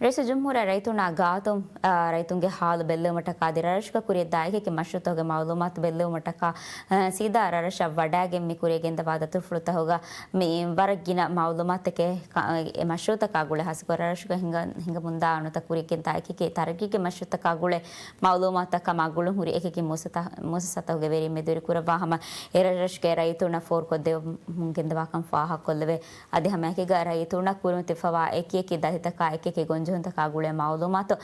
ރައީސުލްޖުމްހޫރިއްޔާ ރައްޔިތުންނާ ގާތުން، އާ، ރައްޔިތުންގެ ހާލު ބެއްލެވުމަށްޓަކާ އަދި ރަށްރަށުގަ ކުރިއަށްދާ އެކި އެކި މަޝްރޫޢުތަކުގެ މައުލޫމާތު ބެއްލެވުމަށްޓަކާ، އާ، ސީދާ ރަށްރަށަށް ވަޑައިގެން މި ކުރިއަށް ގެންދަވާ ދަތުރުފުޅުތަކުގަ މި ވަރަށް ގިނަ މައުލޫމާތުތަކެއް ކަ-، އެ މަޝްރޫޢުތަކާ ގުޅޭ ހާއްސަކޮށް ރަށްރަށުގަ ހިނގަ-، ހިނގަމުންދާ ނުވަތަ ކުރިއަށް ގެންދާ އެކި އެކި ތަރައްގީގެ މަޝްރޫޢުތަކާ ގުޅޭ މައުލޫމާތުތަކާ މަގުޅުން ހުރި އެކި އެކި މުއައްސަސާތަކުގެ ވެރިން މެދުވެރިކުރައްވާ ހަމަ އެ ރަށްރަށުގެ ރައްޔިތުންނަށް ފޯރުކޮށްދެވުމުން ގެންދަވާކަން ފާހަގަކޮށްލެވޭ. އަދި ހަމައެކީގަ ރައްޔިތުންނަށް ކުރިމަތިވެފަވާ އެކި އެކި ދަތިތަކާ އެކި އެކި ގޮން ޖެހުންތަކާ ގުޅޭ މައުލޫމާތު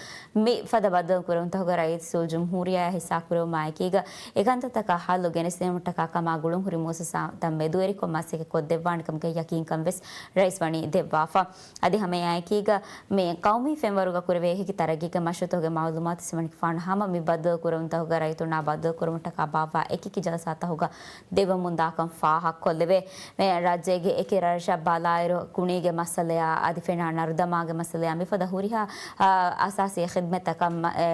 މި ފަދަ ބައްދަލު ކުރެވުންތަކުގަ ރައީސުލްޖުމްހޫރިއްޔާ ހިއްސާ ކުރެވުމާ އެކީގަ، އެ ކަންތައްތަކަށް ހައްލު ގެނެސްދިނުމަށްޓަކާ ކަމާ ގުޅުންހުރި މުއައްސަސާތައް މެދުވެރިކޮށް މަސައްކަތް ކޮށްދެއްވާނެ ކަމުގެ ޔަޤީންކަން ވެސް ރައީސް ވަނީ ދެއްވާފަ. އަދި ހަމައެއާއެކީގަ މި ޤައުމީ ފެންވަރުގަ ކުރެވޭ އެކި ތަރައްގީގެ މަޝްރޫޢުތަކުގެ މައުލޫމާތު ސިމަނިކިފާނު ހަމަ މި ބައްދަލު ކުރެވުންތަކުގަ ރައްޔިތުންނާ ބައްދަލު ކުރުމަށްޓަކާ ބާއްވާ އެކި އެކި ޖަލްސާތަކުގަ ދެއްވަމުންދާކަން ފާހަގަކޮށްލެވޭ. މި ރާއްޖޭގެ އެކި ރަށްރަށަށް ބަލާއިރު ކުނީގެ މައްސަލަޔާ އަދި ފެނާ ނަރުދަމާގެ މައްސަލަޔާ މިފަދަ ހުރިހާ، އާ، އަސާސީ ޚިދްމަތްތަކަށް މަ-، އެ،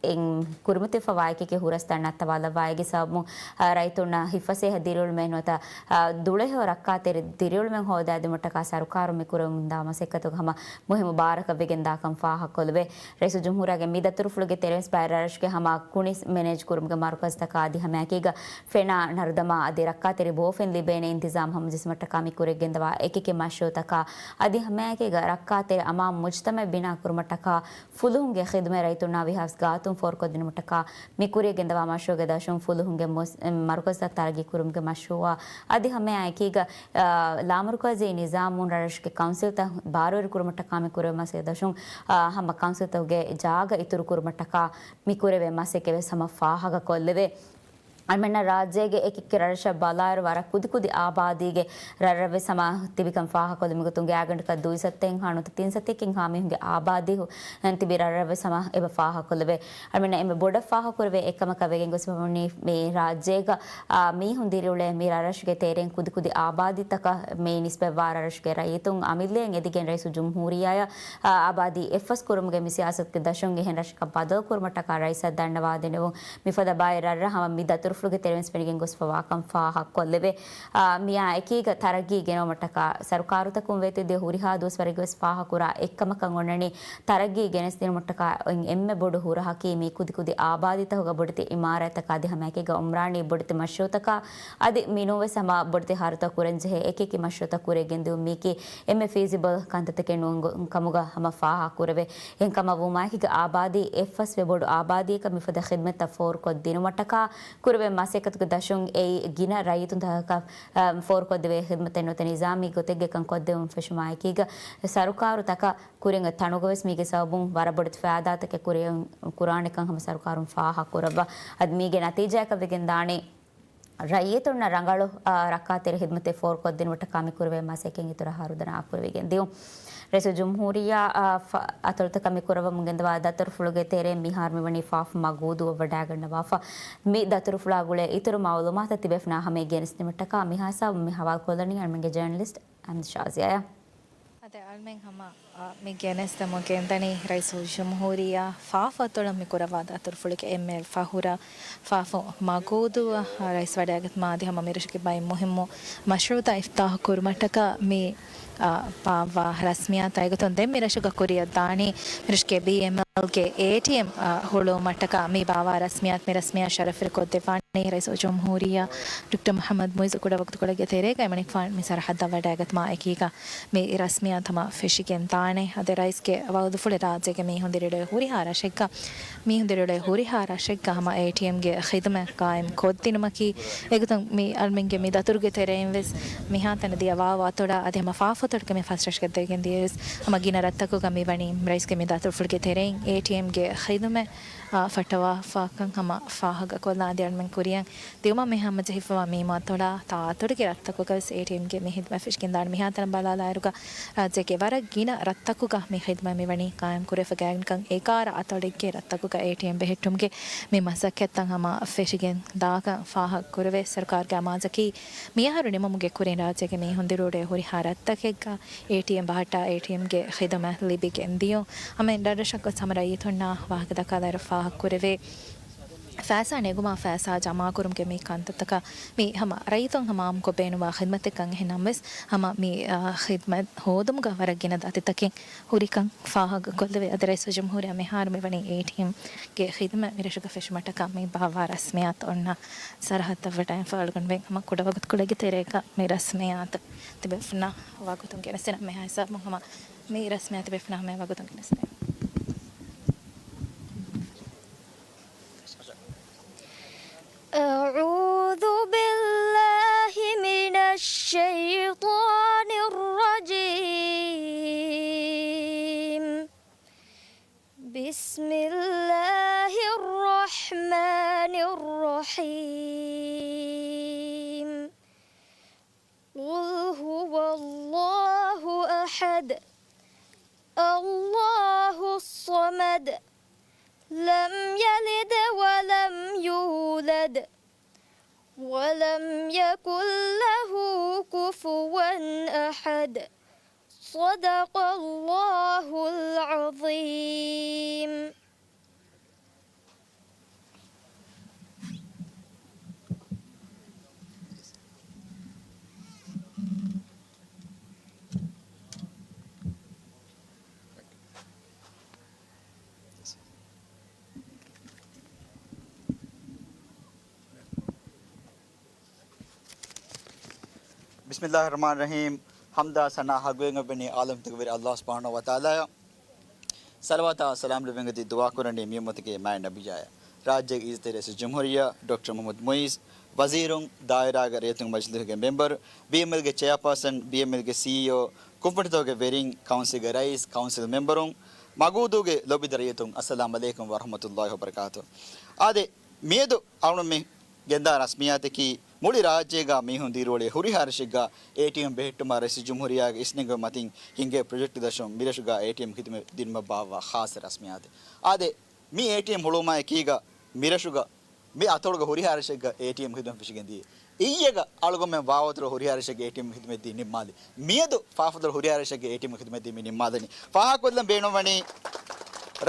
އިން ކުރިމަތިވެފަވާ އެކި އެކި ހުރަސްތައް ނައްތަވާލައްވާ އޭގެ ސަބަބުން، އާ، ރައްޔިތުންނަށް ހިތްފަސޭހަ ދިރިއުޅުމެއް ނުވަތަ، އާ، ދުޅަހެޔޮ ރައްކާތެރި ދިރިއުޅުމެއް ހޯދާދިނުމަށްޓަކާ ސަރުކާރުން މި ކުރަމުންދާ މަސައްކަތުގަ ހަމަ މުހިއްމު ބާރަކަށް ވެގެންދާކަން ފާހަގަކޮށްލެވޭ. ރައީސުލްޖުމްހޫރިއްޔާގެ މި ދަތުރުފުޅުގެ ތެރެއިން ބައެއް ރަށްރަށުގެ ހަމަ ކުނި މެނޭޖް ކުރުމުގެ މަރުކަޒުތަކާ އަދި ހަމައެކީގަ ފެނާ ނަރުދަމާ އަދި ރައްކާތެރި ބޯފެން ލިބޭނެ އިންތިޒާމް ހަމަޖެއްސުމަށްޓަކާ މި ކުރިއަށް ގެންދަވާ އެކި އެކި މަޝްރޫޢުތަކާ އަދި ހަމައެކީގަ ރައްކާތެރި އަމާން މުޖްތަމަޢެއް ބިނާ ކުރުމަށްޓަކާ ފުލުހުންގެ ޚިދުމަތް ރައްޔިތުންނާ ވީހާވެސް ގާތުން ފޯރުކޮށްދިނުމަށްޓަކާ މި ކުރިއަށް ގެންދަވާ މަޝްރޫޢުގެ ދަށުން ފުލުހުންގެ މުސް-، މަރުކަޒުތައް ތަރައްގީ ކުރުމުގެ މަޝްރޫޢާ އަދި ހަމައާ އެކީގަ، އާ، ލާމަރުކަޒީ ނިޒާމުން ރަށްރަށުގެ ކައުންސިލްތައް ބާރުވެރި ކުރުމަށްޓަކާ މި ކުރެވޭ މަސައްކަތް ދަށުން، އާ، ހަމަ ކައުންސިލްތަކުގެ ޖާގަ އިތުރު ކުރުމަށްޓަކާ މި ކުރެވޭ މަސައްކަތް ވެސް ހަމަ ފާހަގަކޮށްލެވޭ. އަޅުމެންނަށް ރާއްޖޭގެ އެކި އެކި ރަށްރަށަށް ބަލާއިރު ވަރަށް ކުދި ކުދި އާބާދީގެ ރަށްރަށް ވެސް ހަމަ ތިބިކަން ފާހަގަކޮށްލި މިގޮތުން ގާތްގަނޑަކަށް ދުއިސައްތައެއްހާ ނުވަތަ ތިންސައްތައެއްހާ މީހުންގެ އާބާދީ ހު-، ތިބި ރަށްރަށް ވެސް ހަމަ އެބަ ފާހަގަކޮށްލެވޭ. އަޅުމެންނަށް އެންމެ ބޮޑަށް ފާހަގަކުރެވޭ އެއްކަމަކަށް ވެގެން ގޮސްފަވަނީ މި ރާއްޖޭގަ، އާ، މީހުން ދިރިއުޅޭ މި ރަށްރަށުގެ ތެރެއިން ކުދި ކުދި އާބާދީތަކަށް މި ނިސްބަތްވާ ރަށްރަށުގެ ރައްޔިތުން އަމިއްލައިން އެދިގެން ރައީސުލްޖުމްހޫރިއްޔާއަށް، އާ، އާބާދީ އެއްފަސް ކުރުމުގެ މި ސިޔާސަތުގެ ދަށުން އެހެން ރަށަކަށް ބަދަލު ކުރުމަށްޓަކާ ރައީސަށް ދަންނަވާދިނެވުން. މިފަދަ ބައެއް ރަށްރަށް ހަމަ މި ދަތުރުފުޅުގެ ތެރެއިން ފެނިގެން ގޮސްފަވާކަން ފާހަގަކޮށްލެވޭ. އާ، މިއާ އެކީގަ ތަރައްގީ ގެނައުމަށްޓަކާ ސަރުކާރުތަކުން ވޭތުވެދިޔަ ހުރިހާ ދުވަސްވަރެއްގެ ވެސް ފާހަގަކުރާ އެއްކަމަކަށް އޮންނަނީ ތަރައްގީ ގެނެސްދިނުމަށްޓަކާ އެންމެ ބޮޑު ހުރަހަކީ މި ކުދި ކުދި އާބާދީތަކުގަ ބޮޑެތި އިމާރާތްތަކާ އަދި ހަމައެކީގަ އުމްރާނީ ބޮޑެތި މަޝްރޫޢުތަކާ އަދި މިނޫންވެސް ހަމަ ބޮޑެތި ހަރަދުތައް ކުރަންޖެހޭ އެކި އެކި މަޝްރޫޢުތައް ކުރިއަށް ގެންދިއުން މީކީ އެންމެ ފީޒިބަލް ކަންތައްތަކެއް ނޫން ކަމުގަ ހަމަ ފާހަގަކުރެވޭ. އެހެންކަމަށް ވުމާއެކީގަ އާބާދީ އެއްފަސްވެ ބޮޑު އާބާދީއަކަށް މިފަދަ ޚިދްމަތްތައް ފޯރުކޮށްދިނުމަށްޓަކާ ކުރެވޭ މަސައްކަތުގެ ދަށުން އެއީ ގިނަ ރައްޔިތުންތަކަށް، އަ، ފޯރުކޮށްދެވޭ ޚިދްމަތެއް ނުވަތަ ނިޒާމީ ގޮތެއްގެ ކަން ކޮށްދެވުން ފެށުމާއެކީގަ ސަރުކާރުތަކަށް ކުރިން ތަނުގަވެސް މީގެ ސަބަބުން ވަރަށް ބޮޑެތި ފައިދާތަކެއް ކުރިއަށް ކުރާނެކަން ހަމަ ސަރުކާރުން ފާހަގަކުރައްވާ. އަދި މީގެ ނަތީޖާއަކަށް ވެގެންދާނީ ރައްޔިތުންނަށް ރަނގަޅު، އާ، ރައްކާތެރި ޚިދްމަތެއް ފޯރުކޮށްދިނުމަށްޓަކާ މި ކުރެވޭ މަސައްކަތް އިތުރަށް ހަރުދަނާ ކުރެވިގެން ދިޔުން. ރައީސުލްޖުމްހޫރިއްޔާ، އާ، ފަ-، އަތޮޅުތަކަށް މި ކުރައްވަމުން ގެންދަވާ ދަތުރުފުޅުގެ ތެރެއިން މިހާރު މިވަނީ ފާފަ މަގޫދޫއަށް ވަޑައިގަންނަވާފަ. މި ދަތުރުފުޅާ ގުޅޭ އިތުރު މައުލޫމާތަށް ތިބޭފުޅުންނާ ހަމައަށް ގެނެސްދިނުމަށްޓަކާ މިހާ ހިސާބުން މި ހަވާލުކޮށްލަނީ އަޅުމެންގެ ޖާނަލިސްޓް އަމް ޝާޒިޔާ. އަދި އަޅުމެން ހަމަ، އާ، މި ގެނެސްދެމުން ގެންދަނީ ރައީސުލްޖުމްހޫރިއްޔާ ފާފަ އަތޮޅަށް މި ކުރައްވާ ދަތުރުފުޅުގެ އެންމެ ފަހުރަށް ފާފަ މަގޫދޫއަށް ރައީސް ވަޑައިގަތުމާ އަދި ހަމަ މިރަށުގެ ބައެއް މުހިއްމު މަޝްރޫޢުތައް އިފްތާޙު ކުރުމަށްޓަކާ މި، އާ، ބާއްވާ ރަސްމިއްޔާތާ އެގޮތުން ދެން މިރަށުގަ ކުރިއަށް ދާނީ މިރަށުގެ ބީއެމްއެލްގެ އޭޓީއެމް، އާ، ހުޅުވުމަށްޓަކާ މި ބާއްވާ ރަސްމިއްޔާތު މި ރަސްމިއްޔާ ޝަރަފުވެރިކޮށްދެއްވާނީ ރައީސުލްޖުމްހޫރިއްޔާ ޑޮކްޓަރ މުޙައްމަދު މުޢިއްޒު ކުޑަވަގުތުކޮޅެއްގެ ތެރޭގަ އެމަނިކުފާނު މި ސަރަހައްދަށް ވަޑައިގަތުމާ އެކީގަ މި ރަސްމިއްޔާތު ހަމަ ފެށިގެން ދާނެ. އަދި ރައީސްގެ ވައުދުފުޅެއް ރާއްޖޭގެ މީހުން ދިރިއުޅޭ ހުރިހާ ރަށެއްގަ، މީހުން ދިރިއުޅޭ ހުރިހާ ރަށެއްގަ ހަމަ އޭޓީއެމްގެ ޚިދުމަތް ޤާއިމް ކޮށްދިނުމަކީ، އެގޮތުން މި އަޅުމެންގެ މި ދަތުރުގެ ތެރެއިން ވެސް މިހާތަނަށް ދިޔަ ވާވާ އަތޮޅާ އަދި ހަމަ ފާފަ އަތޮޅުގެ މި ފަސް ރަށުގަ ދެގެން ދިޔަ ވެސް ހަމަ ގިނަ ރަށްތަކުގަ މި ވަނީ ރައީސްގެ މި ދަތުރުފުޅުގެ ތެރެއިން އޭޓީއެމްގެ ޚިދުމަތް، އާ، ފައްޓަވާފާކަން ހަމަ ފާހަގަކޮށްލާ އަދި އަޅުމެން ކުރިއަށް ދިއުމަށް މި ހަމަޖެހިފަވާ މި މަތޮޅާ ތާއަތޮޅުގެ ރަށްތަކުގަވެސް އޭޓީއެމްގެ މި ޚިދުމަތް ފެށިގެންދާނެ. މިހާތަނަށް ބަލާލާއިރުގަ ރާއްޖޭގެ ވަރަށް ގިނަ ރަށްތަކުގަ މި ޚިދުމަތް މި ވަނީ ޤާއިމް ކުރެވިފަ ގާތްގަނޑަކަށް އެގާރަ އަތޮޅެއްގެ ރަށްތަކުގަ އޭޓީއެމް ބެހެއްޓުމުގެ މި މަސައްކަތްތައް ހަމަ ފެށިގެން ދާކަން ފާހަގަ ކުރެވޭ. ސަރުކާރުގެ އަމާޒަކީ މިއަހަރު ނިމުމުގެ ކުރިން ރާއްޖޭގެ މީހުން ދިރިއުޅޭ ހުރިހާ ރަށްތަކެއްގަ އޭޓީއެމް ބަހައްޓާ އޭޓީއެމްގެ ޚިދުމަތް ލިބިގެން ދިޔުން. ހަމަ ރަށްރަށަށް ގޮސް ހަމަ ރައްޔިތުންނާ ވާހަކަ ދައްކާލާއިރު ފާހަގަ ކުރެވޭ. ފައިސާ ނެގުމާ ފައިސާ ޖަމާކުރުމުގެ މި ކަންތައްތަކަށް މި ހަމަ ރައްޔިތުން ހަމަ އާއްމުކޮށް ބޭނުންވާ ޚިދުމަތެއްކަން އެހެން ނަމަވެސް، ހަމަ މި، އާ، ޚިދުމަތް ހޯދުމުގަ ވަރަށް ގިނަ ދަތިތަކެއް ހުރިކަން ފާހަގަކޮށްލެވޭ. އަދި ރައީސުލްޖުމްހޫރިއްޔާ މިހާރު މިވަނީ އޭޓީއެމްގެ ޚިދުމަތް މިރަށުގަ ފެށުމަށްޓަކާ މި ބާއްވާ ރަސްމިއްޔާތު އޮންނަ ސަރަހައްދަށް ވަޑައިގެންފަ އަޅުގަނޑުމެން ހަމަ ކުޑަވަގުތުކޮޅެއްގެ ތެރޭގަ މި ރަސްމިއްޔާތު ތިބޭފުޅުންނާ ވަގުތުން ގެނެސްދިނަ މިހާ ހިސާބުން ހަމަ މި ރަސްމިއްޔާތު ތިބޭފުޅުންނާ ހަމަ ވަގުތުން ގެނެސްދޭން. أعوذ بالله من الشيطان الرجيم. بسم الله الرحمن الرحيم. قل هو الله أحد. الله الصمد. لم يلد ولم يولد. ولم يكن له كفوا أحد. صدق الله العظيم. ބިސްމިއްލާހި ރަޙްމާނި ރަޙީމް. ޙަމްދާ ސަނާ ޙައްޤުވެގެން އޮތް ވަނީ ޢާލަމްތަކުގެ ވެރި ﷲ ސުބްޙާނަހޫ ވަތަޢާލާއަށް. ޞަލަވާތާ ސަލާމް ލެއްވެގެން އޮތީ ދުޢާ ކުރަނީ މި އުއްމަތުގެ މާތް ނަބިއްޔާއަށް. ރާއްޖޭގެ އިއްޒަތްތެރި ރައީސުލްޖުމްހޫރިއްޔާ ޑޮކްޓަރ މުޙައްމަދު މުޢިއްޒު، ވަޒީރުން، ދާއިރާގެ ރައްޔިތުންގެ މަޖިލީހުގެ މެމްބަރު، ބީއެމްއެލްގެ ޗެއާޕާސަން، ބީއެމްއެލްގެ ސީއީއޯ، ކުންފުނިތަކުގެ ވެރިން، ކައުންސިލްގެ ރައީސް، ކައުންސިލް މެމްބަރުން، މަގޫދޫގެ ލޯބިވެތި ރައްޔިތުން، އައްސަލާމް ޢަލައިކުމް ވަރަޙްމަތުﷲި ވަބަރަކާތުހު. އާދެ، މިއަދު އަޅުން މި ގެންދާ ރަސްމިއްޔާތަކީ، މުޅި ރާއްޖޭގަ މީހުން ދިރިއުޅޭ ހުރިހާ ރަށެއްގަ އޭޓީއެމް ބެހެއްޓުމަށް ރައީސުލްޖުމްހޫރިއްޔާގެ އިސްނެންގެވި މަތިން ހިންގޭ ޕްރޮޖެކްޓް ދަށުން މިރަށުގަ އޭޓީއެމް ޚިދުމަތް ދިނުމަށް ބާއްވާ ޚާއްޞަ ރަސްމިއްޔާތެއް. އާދެ، މި އޭޓީއެމް ހުޅުވުމާ އެކީގަ މިރަށުގަ މި އަތޮޅުގަ ހުރިހާ ރަށެއްގަ އޭޓީއެމް ޚިދުމަތް ފެށިގެން ދިޔަ. އިއްޔެގަ އަޅުގަނޑުމެން ވާވަތުރު ހުރިހާ ރަށެއްގެ އޭޓީއެމް ޚިދުމަތް ދީ ނިންމާލި. މިއަދު ފާފަތޮޅު ހުރިހާ ރަށެއްގެ އޭޓީއެމްގެ ޚިދުމަތް ދީ މި ނިންމާލަނީ. ފާހަގަކޮށްލަން ބޭނުންވަނީ،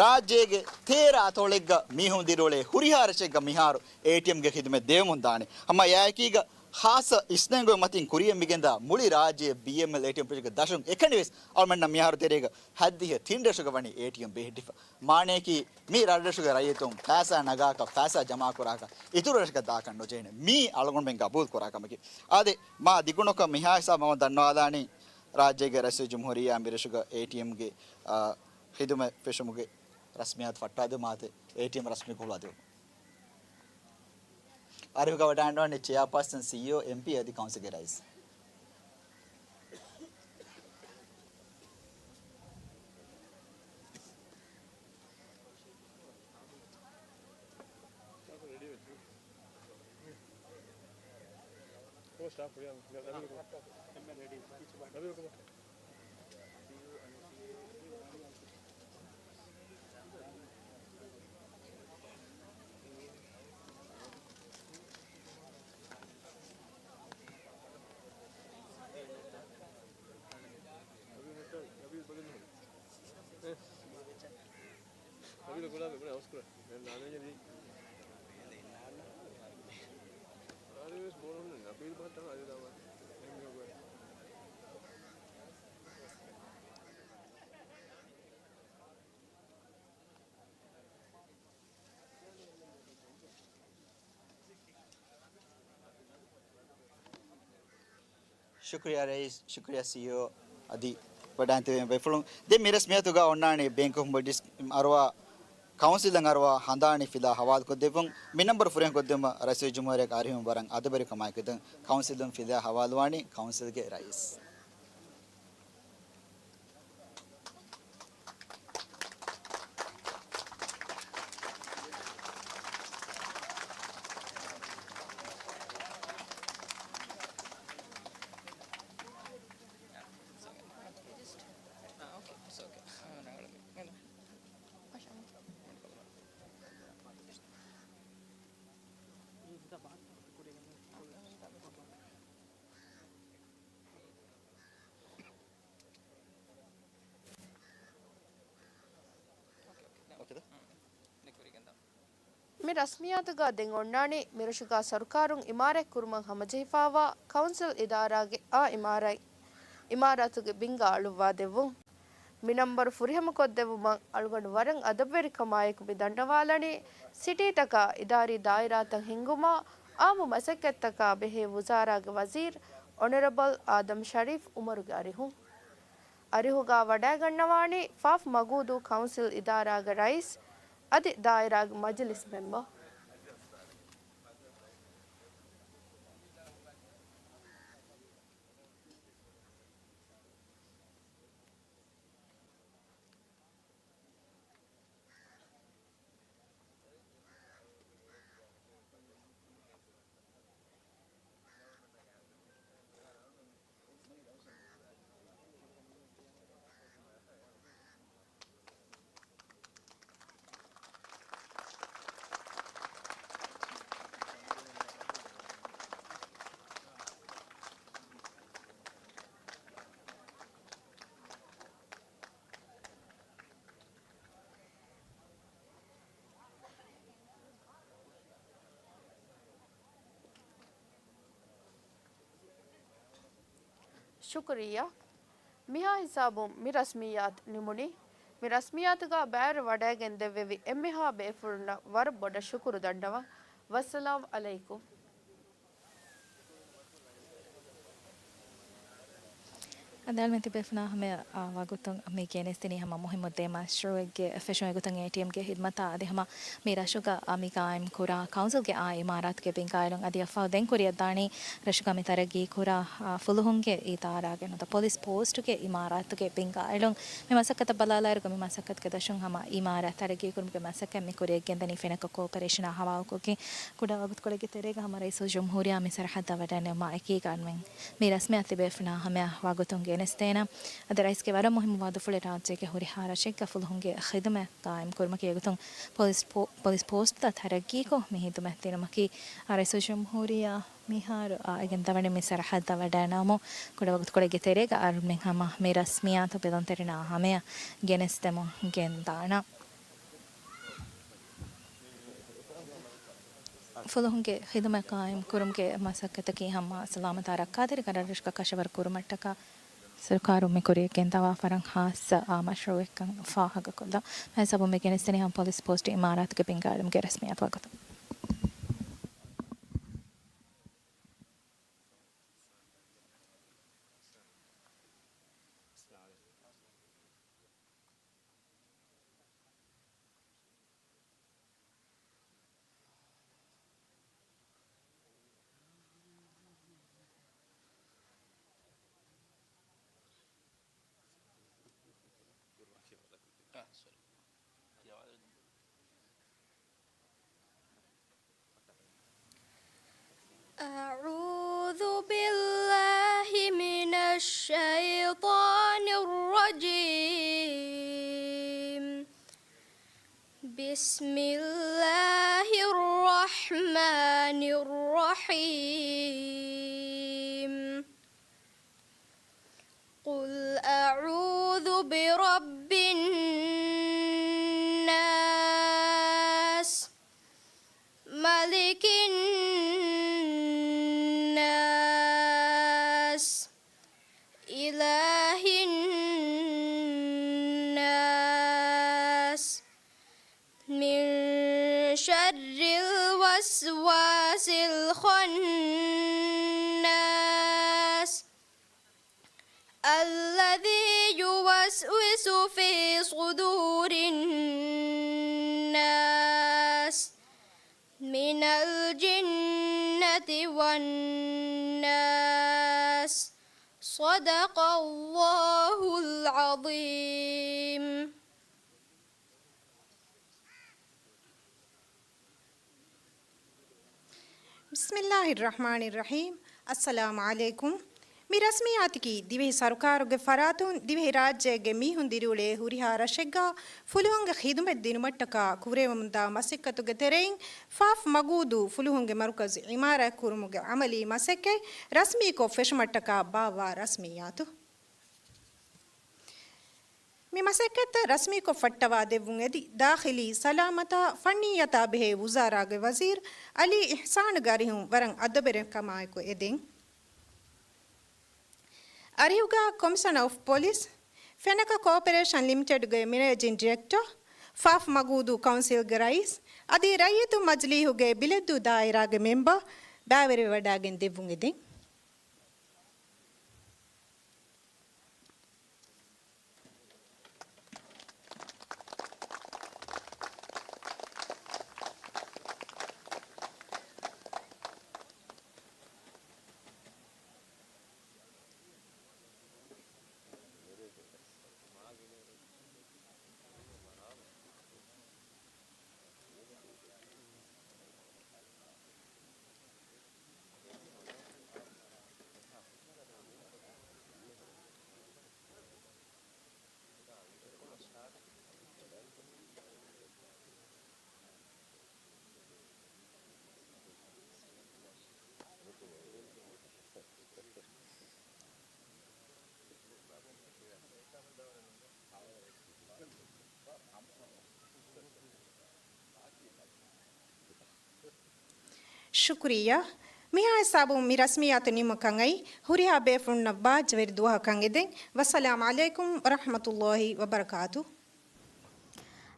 ރާއްޖޭގެ ތޭރަ އަތޮޅެއްގަ މީހުން ދިރިއުޅޭ ހުރިހާ ރަށެއްގަ މިހާރު އޭޓީއެމްގެ ޚިދުމަތް ދެވެމުން ދާނެ. ހަމަ އެއާއެކީގަ ޚާއްޞަ އިސްނެންގެވި މަތިން ކުރިއަށް މިގެންދާ މުޅި ރާއްޖޭ ބީއެމްއެލް އޭޓީއެމް ޕްރޮޖެކްޓް ދަށުން އެކަނިވެސް އަޅުމެންނަށް މިހާރު ތެރޭގަ ހަތްދިހަ ތިން ރަށުގަ ވަނީ އޭޓީއެމް ބެހެއްޓިފަ. މާނަޔަކީ، މި ރަށްރަށުގެ ރައްޔިތުން ފައިސާ ނަގާކަށް، ފައިސާ ޖަމާކުރާކަށް، އިތުރު ރަށަކަށް ދާކަށް ނުޖެހޭނެ. މީ އަޅުގަނޑުމެން ގަބޫލު ކުރާ ކަމަކީ. އާދެ، މާ ދިގުނަކަށް މިހާ ހިސާބަށް މަ ދަންނަވާލާނީ، ރާއްޖޭގެ ރައީސުލްޖުމްހޫރިއްޔާ މިރަށުގަ އޭޓީއެމްގެ، އާ، ޚިދުމަތް ފެށުމުގެ ރަސްމިއްޔާތު ފައްޓާދެއްވުމާތެ، އޭޓީއެމް ރަސްމީ ކޮށްލާދެވުން. އަރިހުގަ ވަޑައިގަންނަވާނީ ޗެއާޕާސަން، ސީއީއޯ، އެމްޕީ އަދި ކައުންސިލްގެ ރައީސް. ޝުކުރިއްޔާ ރައީސް، ޝުކުރިއްޔާ ސީއީއޯ އަދި ވަޑައިން ތިބޭ ބޭފުޅުން. ދެން މި ރަސްމިއްޔާތުގަ އޮންނާނީ ބޭންކް އޮފް މޯލްޑިވްސް އަރުވާ ކައުންސިލަށް އަރުވާ ހަނދާނީ ފިލާ ހަވާލުކޮށްދެއްވުން. މި ނަންބަރު ފުރިހަމަކޮށްދެއްވުމަށް ރައީސުލްޖުމްހޫރިއްޔާގެ އަރިހުން ވަރަށް އަދަބުވެރިކަމާއެކު ދެން ކައުންސިލުން ފިލާ ހަވާލުވާނީ ކައުންސިލްގެ ރައީސް. މި ރަސްމިއްޔާތުގަ ދެން އޮންނާނީ މިރަށުގަ ސަރުކާރުން އިމާރާތް ކުރުމަށް ހަމަޖެހިފައިވާ ކައުންސިލް އިދާރާގެ އާ އިމާރާތް، އިމާރާތުގެ ބިންގާ އަޅުއްވާ ދެއްވުން. މި ނަންބަރު ފުރިހަމަކޮށްދެއްވުމަށް އަޅުގަނޑު ވަރަށް އަދަބުވެރިކަމާއެކު މި ދަންނަވާލަނީ، ސިޓީތަކާ އިދާރީ ދާއިރާތައް ހިންގުމާ، އާއްމު މަސައްކަތްތަކާ ބެހޭ ވުޒާރާގެ ވަޒީރު އޮނަރަބަލް އާދަމް ޝަރީފް އުމަރުގެ އަރިހުން. އަރިހުގަ ވަޑައިގަންނަވާނީ ފާފް މަގޫދޫ ކައުންސިލް އިދާރާގެ ރައީސް އަދި ދާއިރާގެ މަޖިލިސް މެމްބަރު. ޝުކުރިއްޔާ. މިހާ ހިސާބުން މި ރަސްމިއްޔާތު ނިމުނީ. މި ރަސްމިއްޔާތުގަ ބައިވެރިވެވަޑައިގެން ދެއްވެވި އެންމެހާ ބޭފުޅުންނަށް ވަރަށް ބޮޑަށް ޝުކުރު ދަންނަވަން. ވައްސަލާމް އަލައިކުމް. އަދި އަޅުމެން ތިބޭފުޅުންނާ ހަމަޔަށް ވަގުތުން މި ގެނެސްދިނީ ހަމަ މުހިއްމު ދެ މަޝްރޫއެއްގެ ފެށުމުގެ ގޮތުން އޭޓީއެމްގެ ހިދުމަތާ އަދި ހަމަ މި ރަށުގަ މި ގާއިމް ކުރާ ކައުންސިލްގެ އާ އިމާރާތުގެ ބިންގާއިލުން އަދި އަށްފަހު ދެން ކުރިއަށްދާނީ ރަށުގަ މި ތަރައްގީ ކުރާ، އާ، ފުލުހުންގެ އިދާރާގެ ނުވަތަ ޕޮލިސް ޕޯސްޓުގެ އިމާރާތުގެ ބިންގާއިލުން. މި މަސައްކަތަށް ބަލާލާއިރު މި މަސައްކަތުގެ ދަށުން ހަމަ އިމާރާތް ތަރައްގީ ކުރުމުގެ މަސައްކަތް މި ކުރިއަށް ގެންދަނީ ފެނަކަ ކޯޕަރޭޝަނާ ހަވާލުކޮށްގެން. ކުޑަ ވަގުތުކޮޅެއްގެ ތެރޭގަ ހަމަ ރައީސުލްޖުމްހޫރިއްޔާ މި ސަރަހައްދަށް ވަޑައިނެވުމާ އެކީގަ އަޅުމެން މި ރަސްމިއްޔާތު ތިބޭފުޅުންނާ ހަމަޔަށް ވަގުތުން ގެނެސްދޭނަން. އަދި ރައީސްގެ ވަރަށް މުހިއްމު ވައުދުފުޅެއް ރާއްޖޭގެ ހުރިހާ ރަށެއްގަ ފުލުހުންގެ ޚިދުމަތް ގާއިމް ކުރުމަކީ އެގޮތުން ޕޮލިސް ޕޯ-، ޕޮލިސް ޕޯސްޓްތައް ތަރައްގީކޮށް މި ހިދުމަތް ދިނުމަކީ، އާ، ރައީސުލްޖުމްހޫރިއްޔާ މިހާރު އާ އެގެން ދަވަނީ މި ސަރަހައްދަށް ވަޑައިނަމު ކުޑަ ވަގުތުކޮޅެއްގެ ތެރޭގަ އަޅުމެން ހަމަ މި ރަސްމިއްޔާތު ބެލުންތެރިންނާ ހަމަޔަށް ގެނެސްދެމުން ގެންދާނަން. ފުލުހުންގެ ޚިދުމަތް ޤާއިމް ކުރުމުގެ މަސައްކަތަކީ ހަމަ ސަލާމަތާ ރައްކާތެރި ގަރަށް ރަށުގަ ކަށަވަރު ކުރުމަށްޓަކާ ސަރުކާރުން މި ކުރިއަށް ގެންދަވާ ވަރަށް ޚާއްޞަ އާ މަޝްރޫއެއްކަން ފާހަގަކޮށްލަން. މިހިސާބުން މި ގެނެސްދިނީ ހަމަ ޕޮލިސް ޕޯސްޓް އިމާރާތުގެ ބިންގާއިލުމުގެ ރަސްމިއްޔާތު ވަގުތު. أعوذ بالله من الشيطان الرجيم. بسم الله الرحمن الرحيم. قل أعوذ برب الناس، ملك الناس، إله الناس، من شر الوسواس الخناس، الذي يوسوس في صدور الناس، من الجنة والناس. صدق الله العظيم. بسم الله الرحمن الرحيم. السلام عليكم. މި ރަސްމިއްޔާތަކީ ދިވެހި ސަރުކާރުގެ ފަރާތުން ދިވެހިރާއްޖޭގެ މީހުން ދިރިއުޅޭ ހުރިހާ ރަށެއްގަ ފުލުހުންގެ ޚިދުމަތް ދިނުމަށްޓަކާ ކުރެވެމުންދާ މަސައްކަތުގެ ތެރެއިން ފާފް މަގޫދޫ ފުލުހުންގެ މަރުކަޒު އިމާރާތް ކުރުމުގެ ޢަމަލީ މަސައްކަތް ރަސްމީކޮށް ފެށުމަށްޓަކާ ބާއްވާ ރަސްމިއްޔާތު. މި މަސައްކަތްތައް ރަސްމީކޮށް ފައްޓަވާ ދެއްވުން އެދި، ދާޚިލީ ސަލާމަތާ ފަންނިއްޔަތާ ބެހޭ ވުޒާރާގެ ވަޒީރު އަލީ އިޙްސާންގެ އަރިހުން ވަރަށް އަދަބުވެރިކަމާއެކު އެދެން. އަރިހުގަ ކޮމިޝަނަރ އޮފް ޕޮލިސް، ފެނަކަ ކޯޕަރޭޝަން ލިމިޓެޑްގެ މެނޭޖިން ޑިރެކްޓަރ، ފާފް މަގޫދޫ ކައުންސިލްގެ ރައީސް އަދި ރައްޔިތު މަޖިލީހުގެ ބިލެއްދޫ ދާއިރާގެ މެމްބަރު ބައިވެރިވެވަޑައިގެން ދެއްވުން އެދެން. ޝުކުރިއްޔާ. މިހާ ހިސާބުން މި ރަސްމިއްޔާތު ނިމުމަކަށް އައީ، ހުރިހާ ބޭފުޅުންނަށް ބާއްޖަވެރި ދުވަހަކަށް އެދެން. ވައްސަލާމް ޢަލައިކުމް ވަރަޙްމަތުﷲ ވަބަރަކާތު.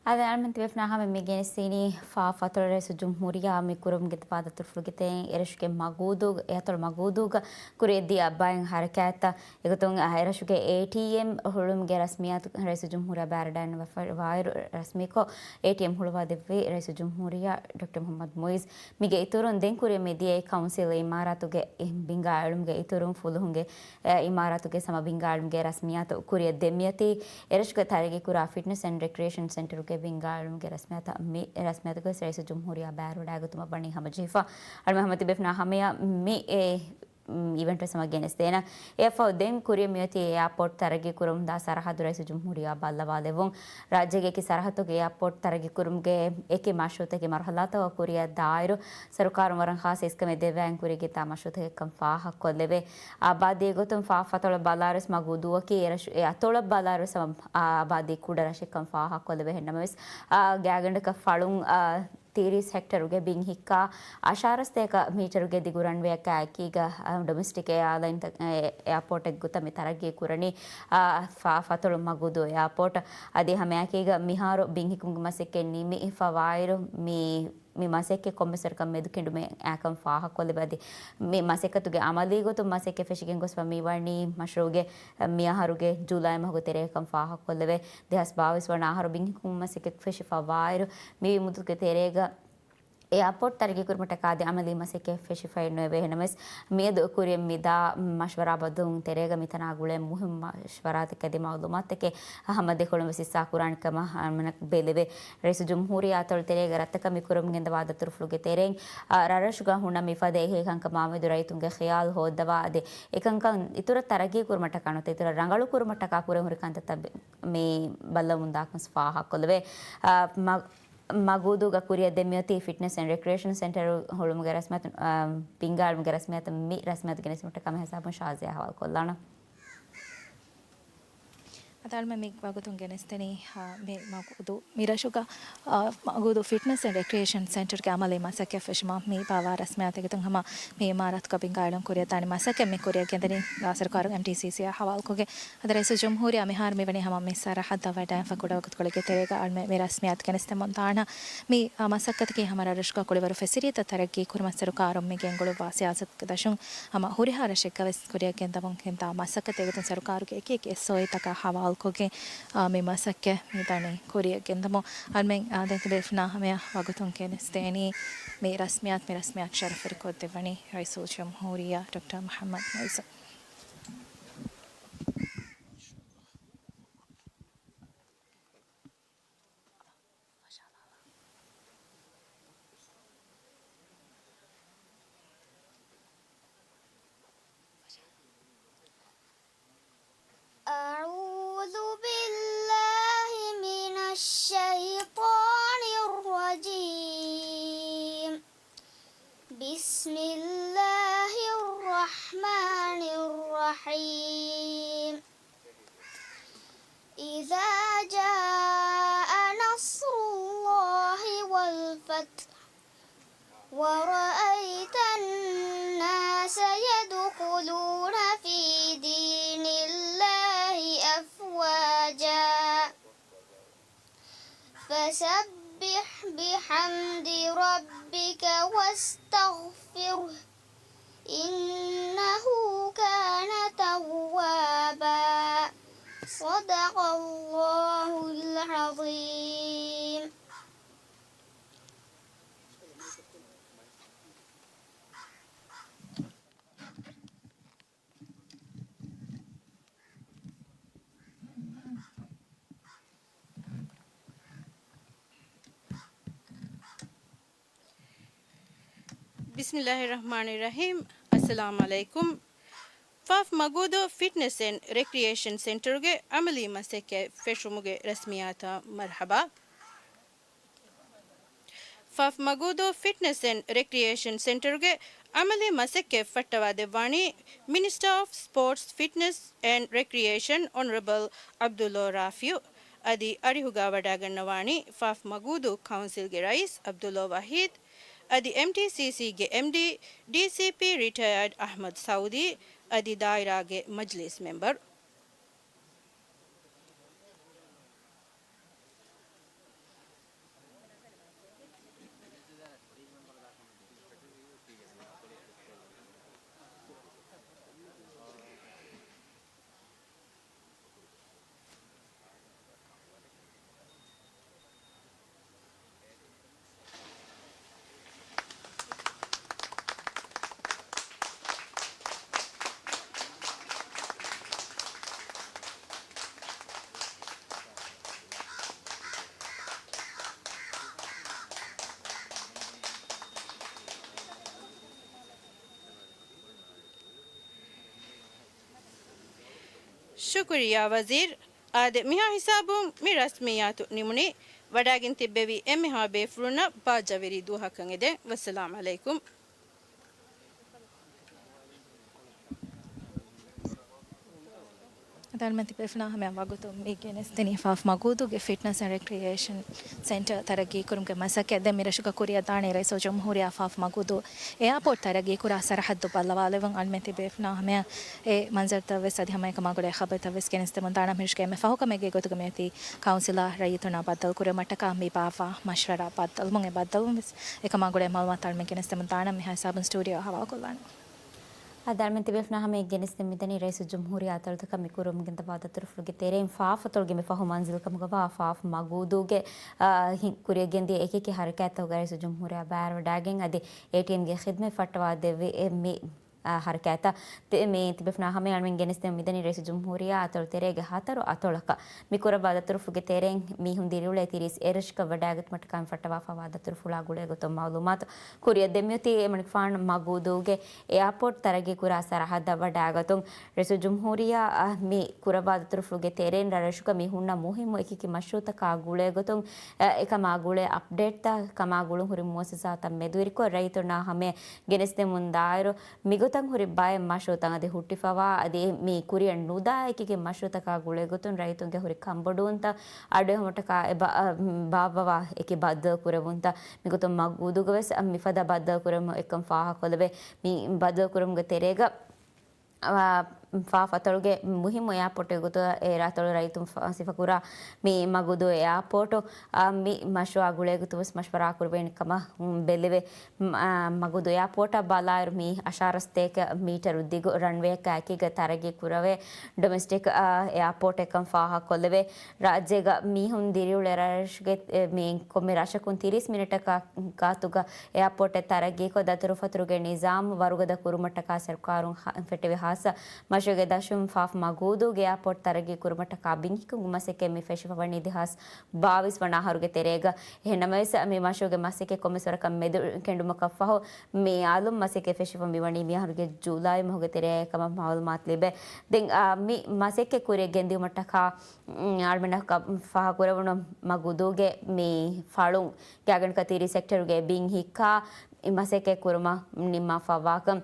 އާދެ، އަޅުމެން ތިބޭފުޅުންނާ ހަމަ މި ގެނެސްދިނީ ފާފަތޮޅު ރައީސުލްޖުމްހޫރިއްޔާ މި ކުރަމުގެ ވާދަ ތުރުފުޅުގެ ތެރެއިން އެރަށުގެ މަގޫދޫ، އެއަތޮޅު މަގޫދޫގަ ކުރިއަށްދިޔަ ބައެއް ހަރަކާތްތައް. އެގޮތުން، އަ، އެރަށުގެ އޭޓީއެމް ހުޅުމުގެ ރަސްމިއްޔާތު ރައީސުލްޖުމްހޫރިއްޔާ ބައިވެރިވެފަ ވާއިރު، ރަސްމީކޮށް އޭޓީއެމް ހުޅުވާ ދެއްވީ ރައީސުލްޖުމްހޫރިއްޔާ ޑޮކްޓަރ މުޙައްމަދު މުޢިއްޒު. މީގެ އިތުރުން ދެން ކުރިއަށް މިދިޔަ އެ ކައުންސިލް އިމާރާތުގެ ބިންގާ އެޅުމުގެ އިތުރުން ފުލުހުންގެ އިމާރާތުގެ ހަމަ ބިންގާ އެޅުމުގެ ރަސްމިއްޔާތު ކުރިއަށް ދެން މިއޮތީ. އެރަށުގަ ތަރައްގީ ކުރާ ފިޓްނަސް އެންޑް ރެކްރިއޭޝަން ސެންޓަރުގެ ބިންގާ އެޅުމުގެ ރަސްމިއްޔާތަށް މި ރަސްމިއްޔާތުގައި ރައީސުލްޖުމްހޫރިއްޔާ ބައިވެރިވަޑައިގަތުމަށް ވަނީ ހަމަޖެހިފަ. އަޅުމެން ހަމަ ތިބޭފުޅުންނާ ހަމަޔަށް މި އެ، މް، އިވެންޓް ވެސް ހަމަ ގެނެސްދޭނަން. އެއަށްފަހު ދެން ކުރިއަށް މިއޮތީ އެއާޕޯޓް ތަރައްގީ ކުރަމުންދާ ސަރަހައްދު ރައީސުލްޖުމްހޫރިއްޔާ ބައްލަވާލެއްވުން. ރާއްޖޭގެ އެކި ސަރަހައްދުގެ އެއާޕޯޓް ތަރައްގީ ކުރުމުގެ އެކި މަޝްރޫޢުތަކެއް މަރުހަލާތަކަށް ކުރިއަށް ދާއިރު، ސަރުކާރުން ވަރަށް ޚާއްޞަ އިސްކަމެއް ދެއްވާ އެހެން ކުރިއަށް ގެންދާ މަޝްރޫޢުތަކެއްކަން ފާހަގަކޮށްލެވޭ. އާބާދީ ގޮތުން ފާފަތޮޅަށް ބަލާއިރުވެސް މަގޫދޫއަކީ އެރަށު، އެ އަތޮޅަށް ބަލާއިރުވެސް ހަމަ އާބާދީ ކުޑަ ރަށެއްކަން ފާހަގަކޮށްލެވޭ. އެހެންނަމަވެސް، އާ، ގާތްގަނޑަކަށް ފަޅުން، އާ، ތިރީސް ހެކްޓަރުގެ ބިން ހިއްކާ އަށާރަސްތޭކަ މީޓަރުގެ ދިގު ރަންވޭއަކާ އެކީގަ، އާ، ޑޮމެސްޓިކް އެއާލައިންތައް، އެ، އެއާޕޯޓެއްގެ ގޮތަށް މި ތަރައްގީ ކުރަނީ، އާ، ފާފަތޮޅު މަގޫދޫ އެއާޕޯޓަށް. އަދި ހަމައެކީގަ މިހާރު ބިން ހިއްކުމުގެ މަސައްކަތް ނިމިފަ ވާއިރު މި މި މަސައްކަތް ކޮންމެސް ވަރަކަށް މެދުކެނޑުމެއް އާކަން ފާހަގަކޮށްލެވޭ. އަދި މި މަސައްކަތުގެ އަމަލީ ގޮތުން މަސައްކަތް ފެށިގެން ގޮސްފަ މިވަނީ މަޝްރޫޢުގެ މިއަހަރުގެ ޖުލައި މަހުގެ ތެރޭކަން ފާހަގަކޮށްލެވޭ. ދެހާސް ބާވީސް ވަނަ އަހަރު ބިން ހިއްކުމުގެ މަސައްކަތް ފެށިފަ ވާއިރު، މި މުދަތުގެ ތެރޭގަ އެއާޕޯޓް ތަރައްގީ ކުރުމަށްޓަކާ އަދި އަމަލީ މަސައްކަތް ފެށިފައެއް ނުވެ. އެހެންނަމަވެސް، މިއަދު ކުރިއަށް މިދާ މަޝްވަރާ ބަދަލުވުމުގެ ތެރޭގަ މިތަނާ ގުޅޭ މުހިންމު މަޝްވަރާތަކެއް އަދި މައުލޫމާތުތަކެއް ހަމަ ދެކޮޅުން ވެސް ހިއްސާ ކުރާނެ ކަމަށް އަޅުމެންނަށް ބެލެވޭ. ރައީސުލްޖުމްހޫރިއްޔާ އަތޮޅު ތެރޭގަ ރައްތަކަށް މި ކުރަމުން ގެންދަވާ ދަތުރުފުޅުގެ ތެރެއިން، އާ، ރަށްރަށުގަ ހުންނަ މިފަދަ އެކި ކަންކަމާމެދު ރައްޔިތުންގެ ޚިޔާލު ހޯއްދަވާ އަދި އެކަންކަން އިތުރަށް ތަރައްގީ ކުރުމަށްޓަކާ ނުވަތަ އިތުރަށް ރަނގަޅު ކުރުމަށްޓަކާ ކުރެން ހުރި ކަންތައްތައް މި ބައްލަވަމުންދާކަން ފާހަގަކޮށްލެވޭ. އާ، މަ-، މަގޫދޫގަ ކުރިއަށް ދެން މިއޮތީ ފިޓްނަސް އެންޑް ރެކްރިއޭޝަން ސެންޓަރު ހުޅުމުގެ ރަސްމިއްޔާތު، އާ، ބިންގާ އެޅުމުގެ ރަސްމިއްޔާތު މި ރަސްމިއްޔާތު ގެނެސްދިނުމަށްޓަކާ މި ހިސާބުން ޝާޒިޔާ އަހުވާލު ކޮށްލާނަން. އަދި އަޅުމެން މި ވަގުތުން ގެނެސްދެނީ، އާ، މި މަގޫދޫ މި ރަށުގަ، އާ، މަގޫދޫ ފިޓްނަސް އެންޑް ރެކްރިއޭޝަން ސެންޓަރުގެ އަމަލީ މަސައްކަތް ފެށުމަށް މި ބާވާ ރަސްމިއްޔާތުގެ ގޮތުން ހަމަ މި އިމާރާތުގަ ބިންގާ އެޅުން ކުރިއަށްދާނެ މަސައްކަތް މި ކުރިއަށް ގެންދަނީ ރާއްޖެ ސަރުކާރުން އެމްޓީސީސީއާ ހަވާލުކޮށްގެން. އަދި ރައީސުލްޖުމްހޫރިއްޔާ މިހާރު މިވަނީ ހަމަ މި ސަރަހައްދަށް ވަޑައިފަ ކުޑަ ވަގުތުކޮޅެއްގެ ތެރޭގަ އަޅުމެން މި ރަސްމިއްޔާތު ގެނެސްދެމުން ދާނަން. މި، އާ، މަސައްކަތަކީ ހަމަ ރަށްރަށުގަ ކުޅިވަރު ފެސިލިޓީތައް ތަރައްގީ ކުރުމަށް ސަރުކާރުން މި ގެންގުޅުއްވާ ސިޔާސަތުގެ ދަށުން ހަމަ ހުރިހާ ރަށެއްގަވެސް ކުރިއަށް ގެންދަމުން ގެންދާ މަސައްކަތެއް. އެގޮތުން ސަރުކާރުގެ އެކި އެކި އެސްއޯއީތަކާ ހަވާލުކޮށްގެން، އާ، މި މަސައްކަތް މިދަނީ ކުރިއަށް ގެންދަމުން. އަޅުމެން، އާ، ދެން ތިބޭފުޅުންނާ ހަމަޔަށް ވަގުތުން ގެނެސްދޭނީ މި ރަސްމިއްޔާތު، މި ރަސްމިއްޔާތު ޝަރަފްވެރިކޮށްދެއްވަނީ ރައީސުލްޖުމްހޫރިއްޔާ ޑޮކްޓަރ މުޙައްމަދު މުޢިއްޒު. أعوذ بالله من الشيطان الرجيم. بسم الله الرحمن الرحيم. إذا جاء نصر الله والفتح ورأيت الناس يدخلون في دين الله أفواجا فسبح بحمد ربك واستغفره إنه كان توابا. صدق الله العظيم. بسم الله الرحمن الرحيم. السلام عليكم. ފާފް މަގޫދޫ ފިޓްނެސް އެންޑް ރެކްރިއޭޝަން ސެންޓަރުގެ އަމަލީ މަސައްކަތް ފެށުމުގެ ރަސްމިއްޔާތަށް މަރްޙަބާ. ފާފް މަގޫދޫ ފިޓްނެސް އެންޑް ރެކްރިއޭޝަން ސެންޓަރުގެ އަމަލީ މަސައްކަތް ފައްޓަވާ ދެއްވާނީ މިނިސްޓަރ އޮފް ސްޕޯޓްސް، ފިޓްނެސް އެންޑް ރެކްރިއޭޝަން އޮނަރަބަލް ޢަބްދުﷲ ރާފިޢު. އަދި އަރިހުގަ ވަޑައިގަންނަވާނީ ފާފް މަގޫދޫ ކައުންސިލްގެ ރައީސް ޢަބްދުﷲ ވަޙީދު. އަދި އެމްޓީސީސީގެ އެމްޑީ، ޑީސީޕީ ރިޓަޔާޑް އަޙްމަދު ސައުދީ، އަދި ދާއިރާގެ މަޖިލީސް މެމްބަރު. ޝުކުރިއްޔާ ވަޒީރު. އާދެ، މިހާ ހިސާބުން މި ރަސްމިއްޔާތު ނިމުނީ. ވަޑައިގެން ތިއްބެވި އެންމެހާ ބޭފުޅުންނަށް ބާއްޖަވެރި ދުވަހަކަށް އެދެން. ވައްސަލާމް ޢަލައިކުމް. އަދި އަޅުމެން ތިބޭފުޅުންނާ ހަމަޔަށް ވަގުތު މި ގެނެސްދިނީ ފާފް މަގޫދޫގެ ފިޓްނަސް އެންޑް ރެކްރިއޭޝަން ސެންޓަރ ތަރައްގީކުރުމުގެ މަސައްކަތް. ދެން މި ރަށުގަ ކުރިއަށް ދާނީ ރައީސުލްޖުމްހޫރިއްޔާ ފާފް މަގޫދޫ އެއާޕޯޓް ތަރައްގީކުރާ ސަރަހައްދު ބައްލަވާލެވުން. އަޅުމެން ތިބޭފުޅުންނާ ހަމަޔަށް އެ މަންޒަރުތައް ވެސް އަދި ހަމަ އެކަމާ ގުޅޭ ޚަބަރުތައް ވެސް ގެނެސްދެމުން ދާނަން. މިރަށުގެ އެންމެ ފަހު ކަމެއްގެ ގޮތުގަ މިއޮތީ ކައުންސިލާ ރައްޔިތުންނާ ބައްދަލުކުރުމަށްޓަކާ މި ބާއްވާ މަޝްވަރާ ބައްދަލުވުން ވެސް އެކަމާ ގުޅޭ މައުލޫމާތު އަޅުމެން ގެނެސްދެމުން ދާނަން. މިހާ ހިސާބުން ސްޓޫޑިއޯ ހަވާލުކޮށްލާނަން. އަދި އަޅުމެން ތިބޭފުޅުންނާ ހަމަޔަށް ގެނެސްދެމުން މިދަނީ ރައީސުލްޖުމްހޫރިއްޔާ އަތޮޅުތަކަށް މި ކުރަމުން ގެންދަވާ ދަތުރުފުޅުގެ ތެރެއިން ފާފް އަތޮޅުގެ މި ފަހު މަންޒިލް ކަމުގަވާ ފާފް މަގޫދޫގެ، އާ، ހި-، ކުރިއަށް ގެންދިޔަ އެކިއެކި ހަރަކާތްތަކުގަ ރައީސުލްޖުމްހޫރިއްޔާ ބައިވެރިވެވަޑައިގެން އަދި އޭޓީއެމްގެ ޚިދުމަތް ފައްޓަވާ ދެއްވި އެ މި، އާ، ހަރަކާތަށް ތި-، މި ތިބޭފުޅުންނާ ހަމަޔަށް އަޅުމެން ގެނެސްދެމުން މިދަނީ ރައީސުލްޖުމްހޫރިއްޔާ އަތޮޅު ތެރޭގެ ހަތަރު އަތޮޅަކަށް މި ކުރައްވާ ދަތުރުފުޅުގެ ތެރެއިން މީހުން ދިރިއުޅޭ ތިރީސް އެއް ރަށަކަށް ވަޑައިގަތުމަށްޓަކާ މި ފައްޓަވާފައިވާ ދަތުރުފުޅާ ގުޅޭގޮތުން މައުލޫމާތު. ކުރިއަށް ދެން މިއޮތީ އެމަނިކުފާނު މަގޫދޫގެ އެއާޕޯޓް ތަރައްގީކުރާ ސަރަހައްދަށް ވަޑައިގަތުން. ރައީސުލްޖުމްހޫރިއްޔާ، އަ، މި ކުރައްވާ ދަތުރުފުޅުގެ ތެރެއިން ރަށްރަށުގަ މި ހުންނަ މުހިއްމު އެކިއެކި މަޝްރޫޢުތަކާ ގުޅޭގޮތުން، އަ، އެކަމާ ގުޅޭ އަޕްޑޭޓްތައް ކަމާ ގުޅުން ހުރި މުއައްސަސާތައް މެދުވެރިކޮށް، ރައްޔިތުންނާ ހަމަޔަށް ގެނެސްދެމުން ދާއިރު، މިގޮތަށް ހުރި ބައެއް މަޝްރޫޢުތައް އަދި ހުއްޓިފަވާ އަދި މި ކުރިއަށް ނުދާ އެކި އެކި މަޝްރޫޢުތަކާ ގުޅޭގޮތުން ރައްޔިތުންގެ ހުރި ކަންބޮޑުވުންތައް އަޑުއެހުމަށްޓަކާ އެބަ-، އަ، ބާއްވަވާ އެކި ބައްދަލު ކުރެވުންތައް މިގޮތުން މަގޫދޫގަ ވެސް މިފަދަ ބައްދަލު ކުރެވުމުން އެކަން ފާހަގަކޮށްލެވޭ. މި ބައްދަލު ކުރުމުގެ ތެރޭގަ، އަ، ފާފް އަތޮޅުގެ މުހިއްމު އެއާޕޯޓެއް ގޮތުގަ އެ އަތޮޅު ރައްޔިތުން ފަ-، ސިފަކުރާ މި މަގޫދޫ އެއާޕޯޓު، އަ، މި މަޝްރޫޢާ ގުޅޭގޮތުން ވެސް މަޝްވަރާ ކުރެވޭނެ ކަމަށް، އުން، ބެލެވޭ. މަ-، މަގޫދޫ އެއާޕޯޓަށް ބަލާއިރު މީ އަށާރަ ސަތޭކަ މީޓަރު ދިގު ރަންވޭއަކާ އެކީގަ ތަރައްގީ ކުރެވޭ ޑޮމެސްޓިކް، އާ، އެއާޕޯޓެއްކަން ފާހަގަކޮށްލެވޭ. ރާއްޖޭގަ މީހުން ދިރިއުޅޭ ރަށްރަށުގެ، އެ، މި ކޮންމެ ރަށަކުން ތިރީސް މިނެޓަކާ ގާތުގަ އެއާޕޯޓެއް ތަރައްގީކޮށް، ދަތުރުފަތުރުގެ ނިޒާމް ވަރުގަދަ ކުރުމަށްޓަކާ ސަރުކާރުން ހަ-، ފެއްޓެވި ހާއްސަ މަޝްރޫޢުގެ ދަށުން ފާފް މަގޫދޫގެ އެއާޕޯޓް ތަރައްގީ ކުރުމަށްޓަކާ ބިން ހިއްކުމުގެ މަސައްކަތް މި ފެށިފަވަނީ ދެހާސް ބާވީސް ވަނަ އަހަރުގެ ތެރޭގަ. އެހެންނަމަވެސް، މި މަޝްރޫޢުގެ މަސައްކަތް ކޮންމެސް ވަރަކަށް މެދު ކެނޑުމަކަށްފަހު، މި އަލުން މަސައްކަތް ފެށިފަ މިވަނީ މިއަހަރުގެ ޖޫލައި މަހުގެ ތެރޭގައި ކަމަށް މައުލޫމާތު ލިބޭ. ދެން، އާ، މި މަސައްކަތް ކުރިއަށް ގެންދިއުމަށްޓަކާ، އުން، އަޅުމެންނަށް ފާހަގަކުރެވުނު މަގޫދޫގެ މި ފަޅުން ގާތްގަނޑަކަށް ތިރީސް ހެކްޓަރުގެ ބިން ހިއްކާ މަސައްކަތް ކުރުމަށް ނިންމާފައިވާކަން.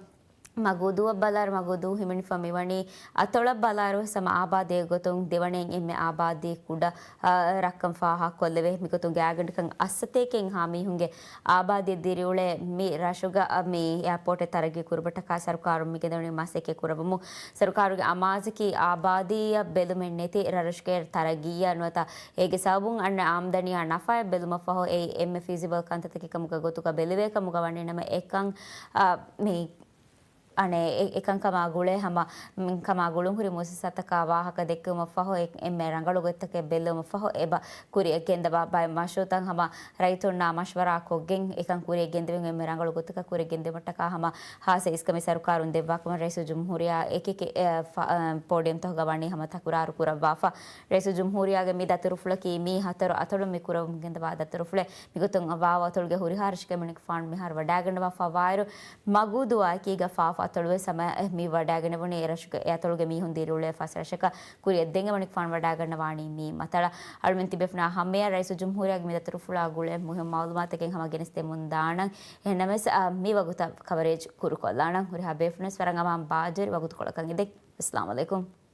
މަގޫދޫއަށް ބަލާއިރު، މަގޫދޫ ހިމެނިފަ މިވަނީ އަތޮޅަށް ބަލާއިރު ހަމަ އާބާދީ ގޮތުން ދެވަނައިން އެންމެ އާބާދީ ކުޑަ، އަ، ރަށްކަން ފާހަގަކޮށްލެވޭ. މިގޮތުން ގާތްގަނޑަކަށް އަށްސަތޭކައެއްހާ މީހުންގެ އާބާދީ ދިރިއުޅޭ މި ރަށުގަ، އަ، މި އެއާޕޯޓެއް ތަރައްގީ ކުރުމަށްޓަކާ ސަރުކާރުން މިގެންދަވަނީ މަސައްކަތް ކުރައްވަމުން. ސަރުކާރުގެ އަމާޒަކީ އާބާދީއަށް ބެލުމެއް ނެތި ރަށްރަށުގެ ތަރައްގީއަށް ނުވަތަ އޭގެ ސަބަބުން އަންނަ އާމްދަނީއާ ނަފާއަށް ބެލުމަށްފަހު އެއީ އެންމެ ފީޒިބަލް ކަންތައްތަކެއް ކަމުގެ ގޮތުގަ ބެލެވޭ ކަމުގަ ވަނީ ނަމަ އެކަން، އަ، މި އަނެއް އެ-، އެކަންކަމާ ގުޅޭ ހަމަ، މި ކަމާ ގުޅުންހުރި މުއައްސަސާތަކާ ވާހަކަ ދެއްކެވުމަށްފަހު، އެ-، އެންމެ ރަނގަޅު ގޮތްތަކެއް ބެއްލެވުމަށްފަހު، އެބަ ކުރިއަށް ގެންދަވާ ބައެއް މަޝްރޫޢުތައް ހަމަ ރައްޔިތުންނާ މަޝްވަރާ ކޮށްގެން، އެކަން ކުރިއަށް ގެންދެވެން އެންމެ ރަނގަޅު ގޮތަކަށް ކުރިއަށް ގެންދެވުމަށްޓަކާ ހަމަ ހާއްސަ އިސްކަމެއް ސަރުކާރުން ދެއްވާކަމަށް ރައީސުލްޖުމްހޫރިއްޔާ އެކި އެކި، އެ، ފަ-، އެ، ޕޯޑިއަމްތަކުގަ ވަނީ ހަމަ ތަކުރާރު ކުރައްވާފަ. ރައީސުލްޖުމްހޫރިއްޔާގެ މި ދަތުރުފުޅަކީ މި ހަތަރު އަތޮޅުން މި ކުރަމުން ގެންދަވާ ދަތުރުފުޅެއް. މިގޮތުން ވާވަ އަތޮޅުގެ ހުރިހާ ރަށެއްގެ މަނިކުފާނު މިހާރު ވަޑައިގަންނަވާފަ ވާއިރު، މަގޫދޫއާއެކީގަ ފާފް އަތޮޅުވެސް ހަމަ މި ވަޑައިގަނެވުނީ އެ ރަށުގެ އެ އަތޮޅުގެ މީހުން ދިރިއުޅޭ ފަސް ރަށަކަށް. ކުރިއަށް ދެން މަނިކުފާނު ވަޑައިގަންނަވާނީ މި މަތަޅަށް. އަޅުމެން ތިބޭފުޅުންނާ ހަމަޔަށް ރައީސުލްޖުމްހޫރިއްޔާގެ މި ދަތުރުފުޅާ ގުޅޭ މުހިއްމު މައުލޫމާތުތަކެއް ހަމަ ގެނެސްދެމުން ދާނަން. އެހެންނަމަވެސް، އާ، މި ވަގުތަށް ކަވަރޭޖް ކުރުކޮށްލާނަން. ހުރިހާ ބޭފުޅުންވެސް ވަރަށް އަމާން ބާއްޖަވެރި ވަގުތުކޮޅަކަށް އެދެން. އައްސަލާމު ޢަލައިކުމް.